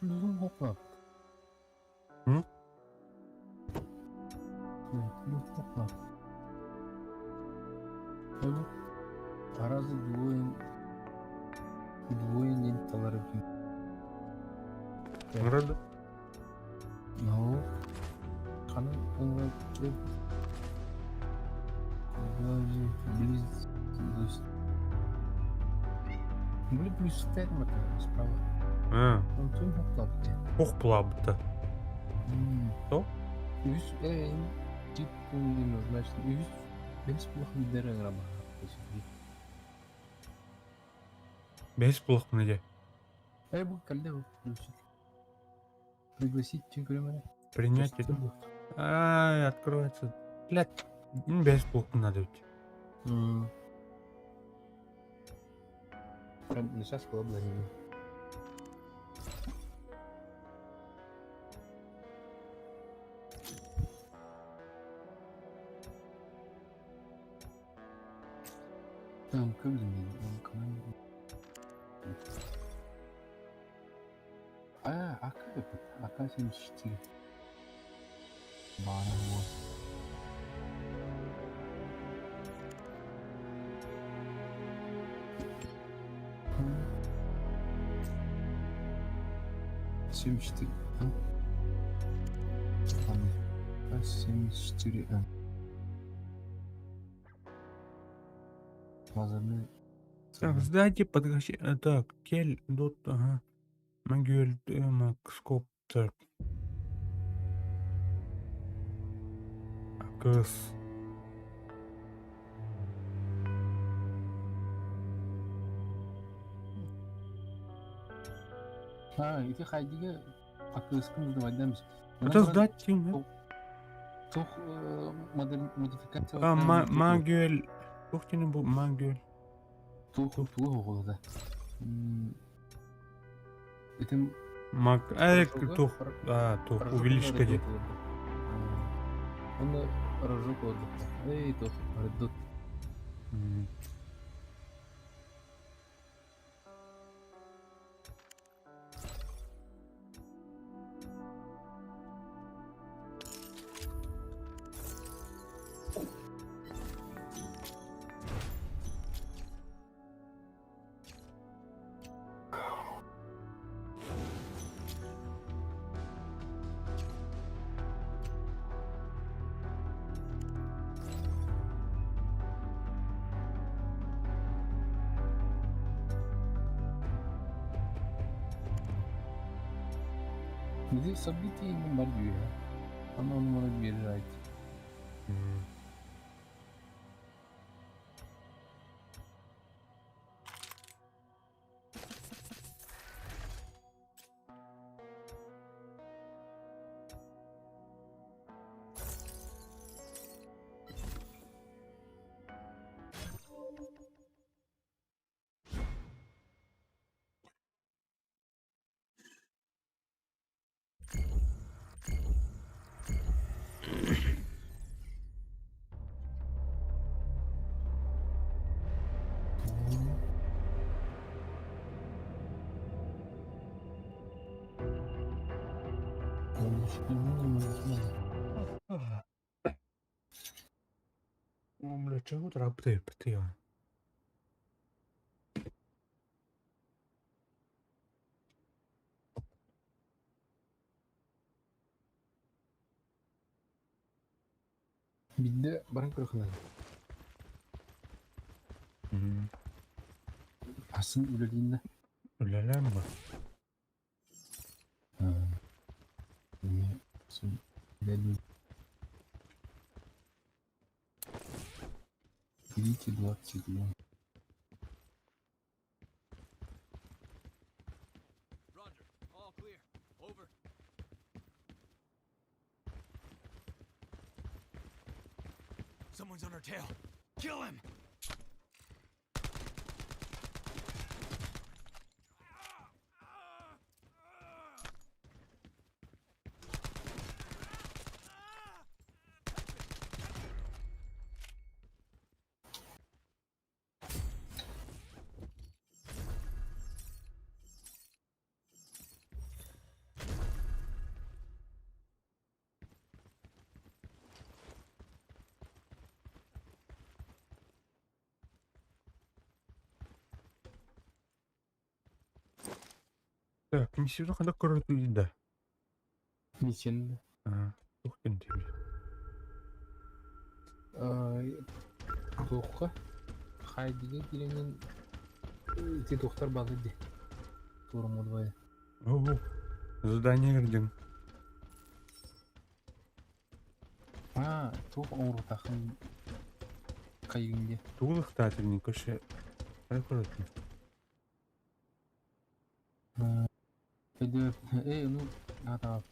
Плюсун хоклап. М? Плюс хоклап. Аразы двое двое талары Ыҥырады. Ну, ханан ыҥырады. Близ. Были плюс термата справа. А, Онтун хоклапты. ох булабыта. То? Үс тип назначен. Үс бес плох лидеры раба. Бэс булах дьэ. Эй, бу калде плюсик. Пригласить көрөмөрө. Принять это. Ай, открывается. Блядь, бэс булах надо ведь. Прям сейчас было бы. Там как же А, АК этот, АК-74. Бара, вот. 74 М. А 74 М. Лазерный. Так, сдайте, подгощи. Так, кель, дот, ага. Могюль, скоп, так. АКС. А, ити хайдига АКС-кын сдавать. Это сдать, тим, Тух модификация. А, Магюэль. Тух тини бу Магюэль. Тух тух оҕолода. Этим Маг... Эй, тух. А, тух, увеличка де. Он рожок отдыха. Эй, тух, редут. Биир событие бар дии. Ону ону биэрэр Бля, чего работает, ты? Биирдэ баран көрөхүнэн. Асын үлэлииннэ. Үлэлээн ба. Сын үлэлиин. Берите 22. Roger. All clear. Over. Someone's on our tail. Kill him! Так, миссия ханда көрөтүн да. Миссияны. А, туох диэн диэбит. Туохха? Хайдыга киирэнин ити туохтар бааллар дии. Туора О, задание кирдиҥ. А, туох оҥоруохтааххын хайыгын дии. Тугулахтаатырнын көшө. Ханда көрөтүн. Эй, ну, аата.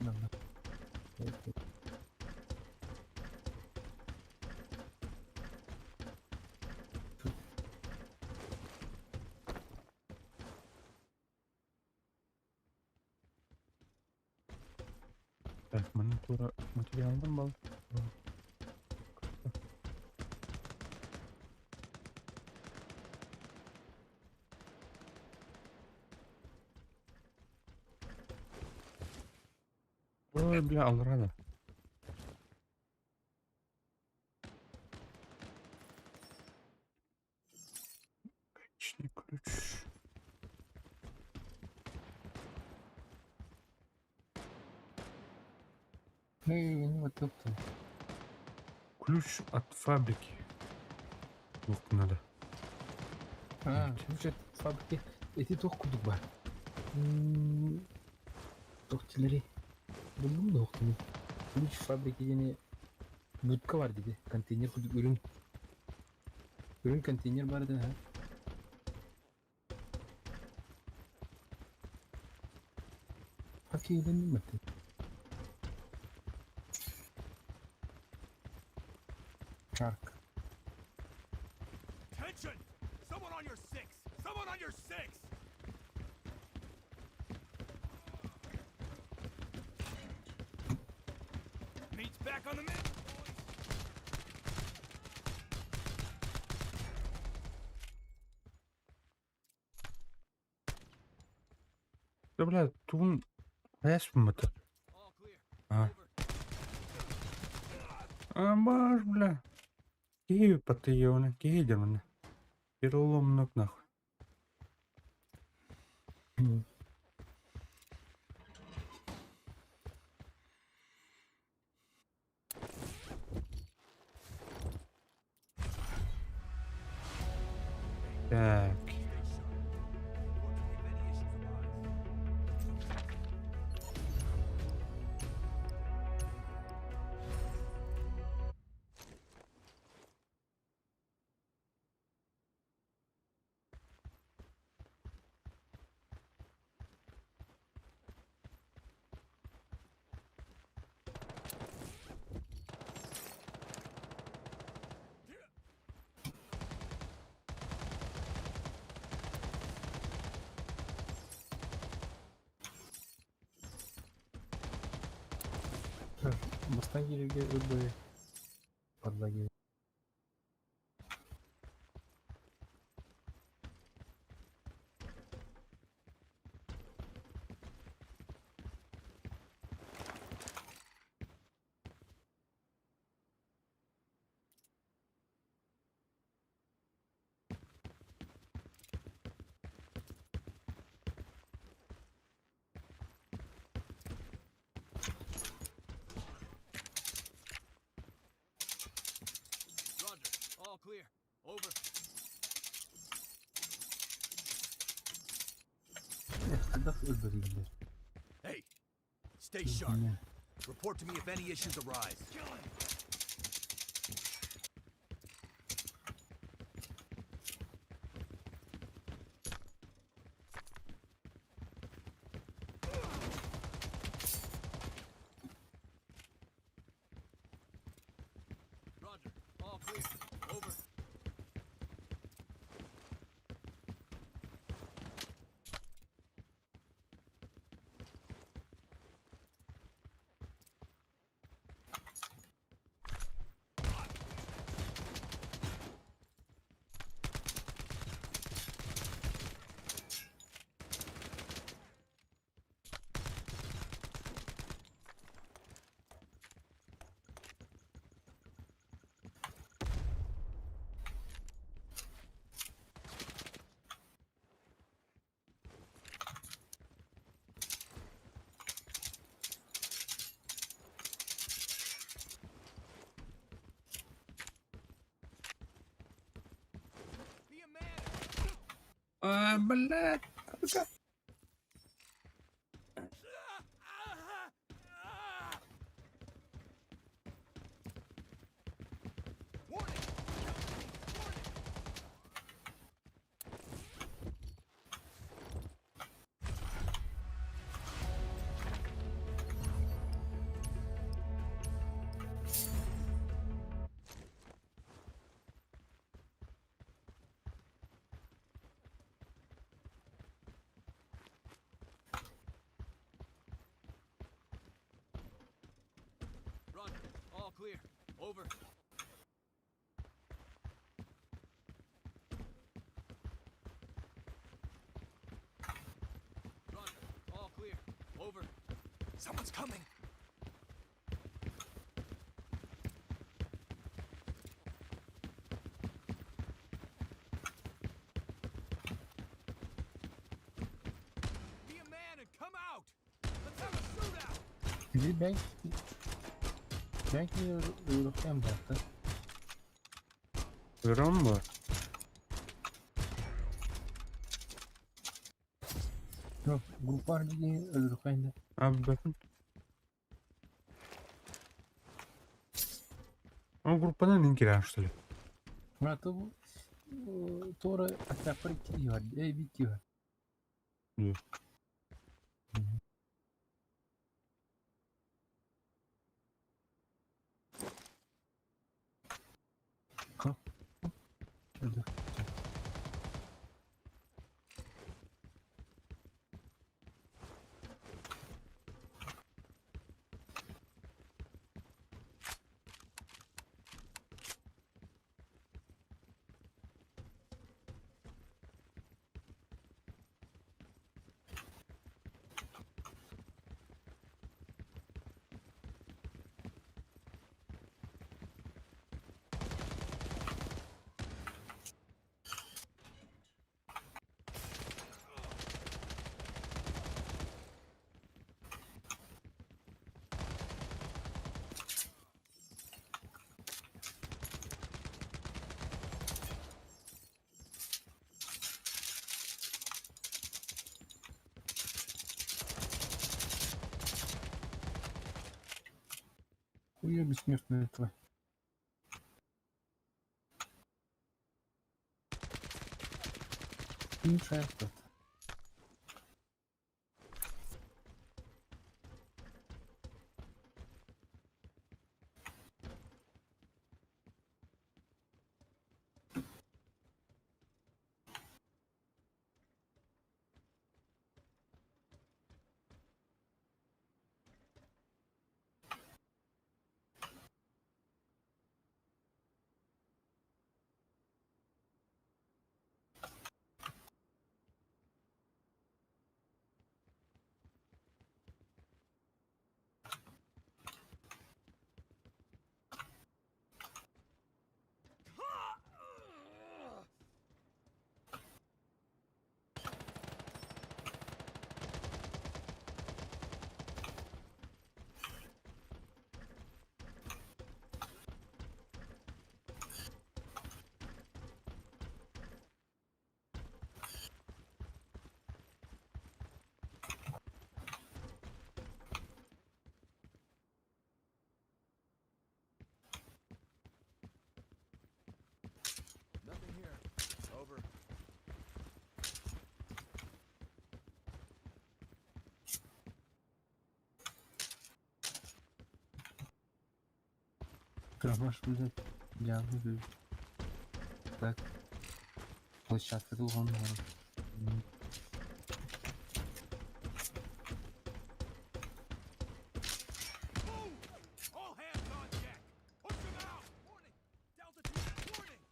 Так, манна туора материалдан бал. Ой, бля, алрада. Гаечный ключ. Эй, ну вот это. Ключ от фабрики. Лук надо. А, ключ от фабрики. Эти туох курдук баар. Туох тилери. Буллум да охтуну. Ключ фабрики диэни будка баар диде. Контейнер курдук үрүҥ. Үрүҥ контейнер баар да. Окей, да. Чарк. Attention! Someone on your six! Someone on your six! Meat's back on the menu, boys! Да, бля, тугун хайас мата. All clear. А. Over. А, баш, бля. Киви потыевны, киви Перелом ног нахуй. Так. Stay sharp. Report to me if any issues arise. Бастаан киирэргэ өр быһыы барда дии. Roger. All clear. Over. Хайдах өлбөрүүллэр? Hey, stay sharp. Report to me if any issues arise. Kill him. Roger. All clear. Over. Be a man. А, блядь! Warning! Warning! Roger. All clear. Over. Roger. All clear. Over. Someone's coming. Be a man and come out. Let's have a shootout. Били бэнк бэнк өлөрөхтөн барта. Гром бар. Yok, grup var diye өлөрөхтөн. Abi bakın. А группанан кирэн, что ли? Мурата бу туора аттааппар икки киһи бар, биир киһи бар. Иә. Өлдө. Хуя бессмертная тварь. Мешает это. Дробаш, блядь, дьаабы үһү. Так, площадка улахан оҥорор. Move! All hands on deck! Push them out! Warning! Delta team, warning!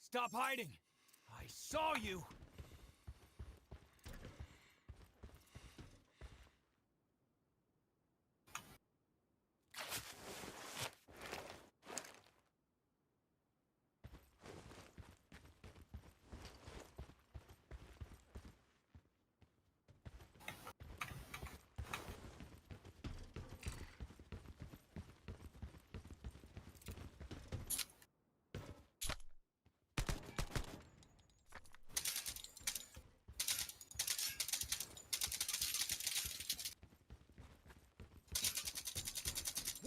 Stop hiding! I saw you!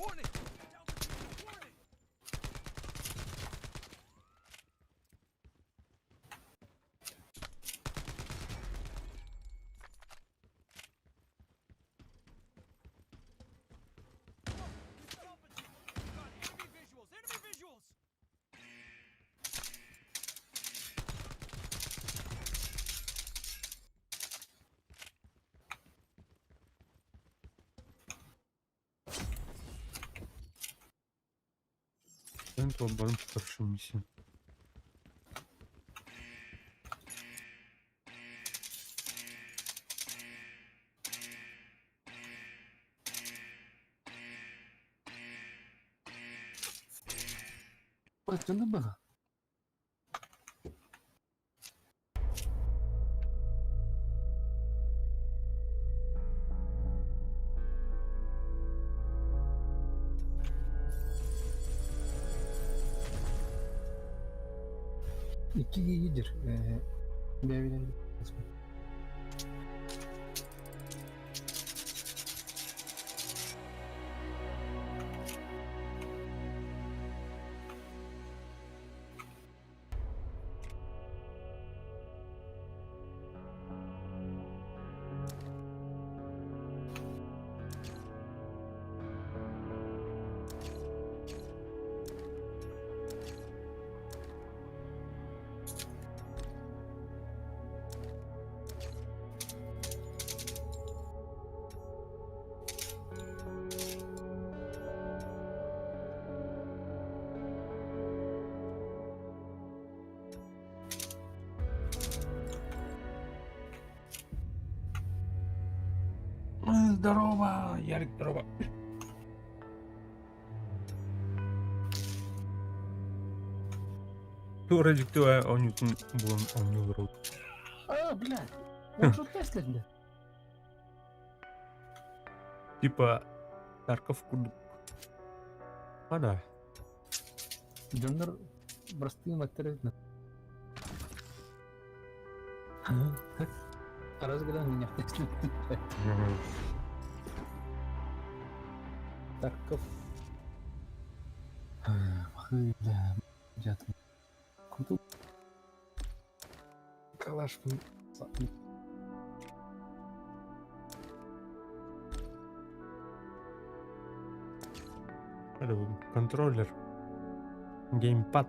Warning! Delta team, warning! Delta team, we've got enemy visuals! Enemy visuals! Эн толбарын старшую миссию.真的吗？Икки иидир. Бэйбинэн Здорово, Ярик, здорово. Тура диктуя онютун булан онюлрут. А, блядь! Он что Тесла, блядь? Типа Тарков кудук. А да. Дьоннор простые маттар Раз гынан меня Тесла. Тарков. Бля, дядь. Куда? Калаш. Это контроллер. Геймпад.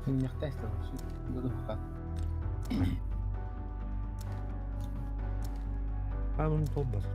Меня Тесла. А, ну колбасит.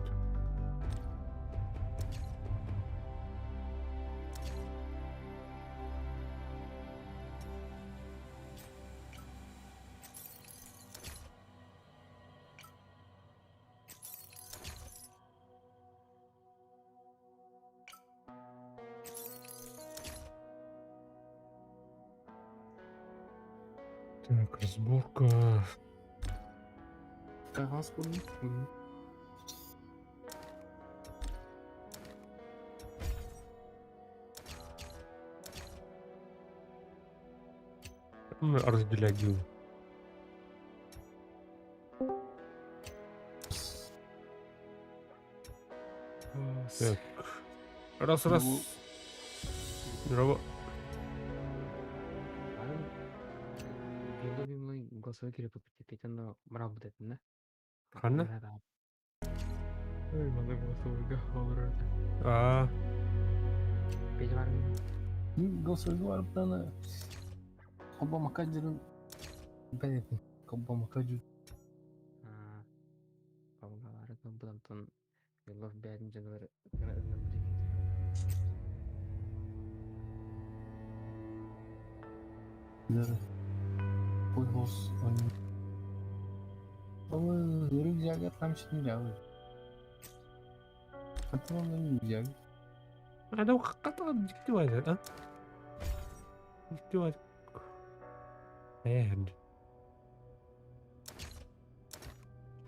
Так, разборка. Кагаз был. Ну, разделять дело. Так. Раз, раз. Ну, Здорово. Ханна? Аа. Голосовой барыптан Хобба макаджырын бәлетин. Хобба макаджыр. Ой, он. Ол рюкзак там что не Хотел рюкзак. هذا قطع ديك واحد ها ديك واحد ايه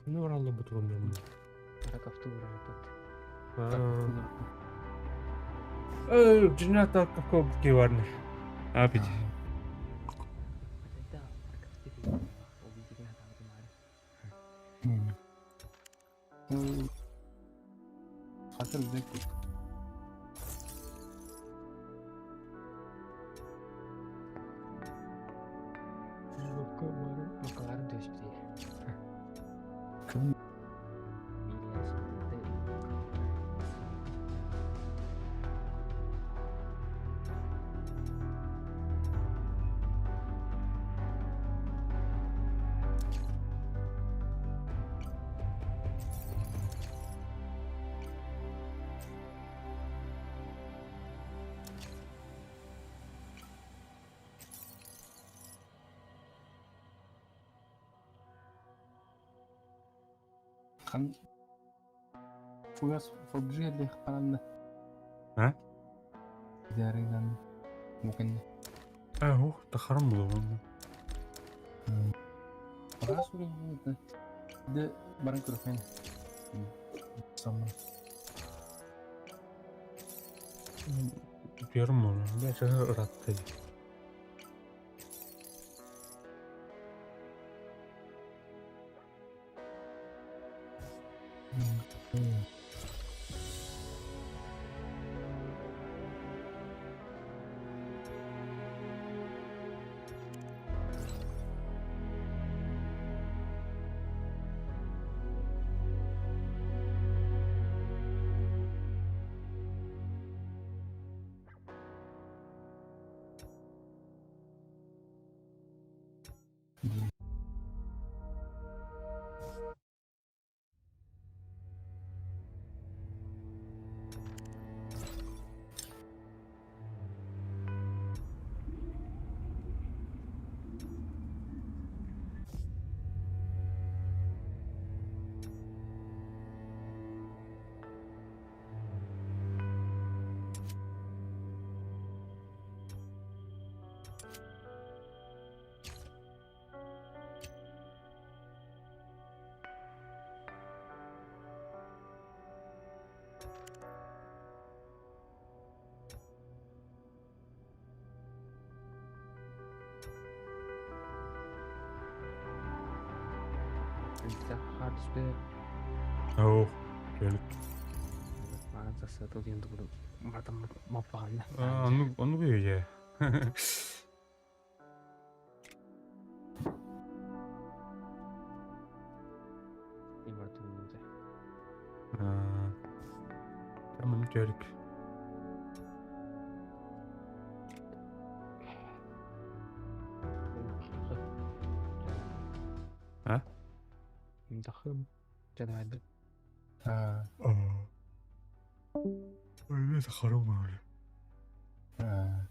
نور الله بترون اه جنات كوب كيوارنا ابيج. خاطر رюкзак. Кім? Хан Фугас фобжи قرن. ها؟ دارين ممكن. اهو تخرم له. ده بران كروفين سمر. بيرمون باش راتي. أوه كانت. Аны бүйе. Аа. Тамам жөрик. А? Аа. Аа. Ой, харам. Аа.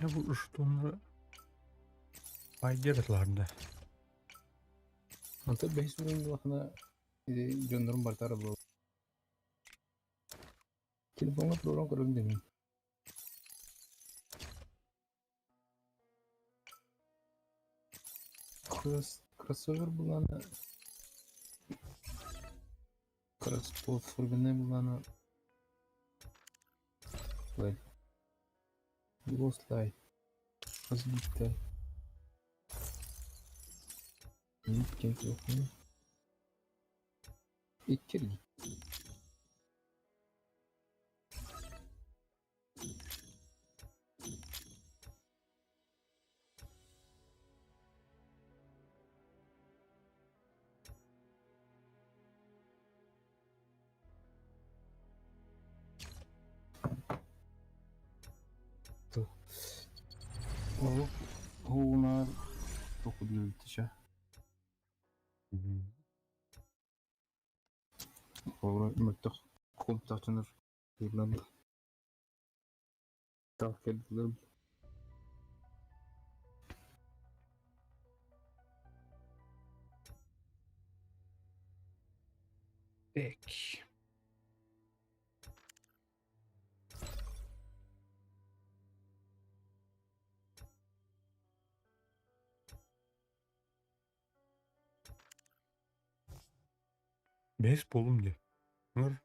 Я бу что Пайдерларда. Онто бэһис уровень дьоннорун бартара бу. Телефоҥҥа туруоран көрөбүн дэмин. Кроссовер булана. Кросс-платформенный булана. Лайт. Ghost Light. Разбитая. Иккирги. Ол оҕунаар токудултиша. Холобура мөлтөх комптааччылар тыырынан сталкердылар. Так. Бэс буоллум дии. Ыҥыр.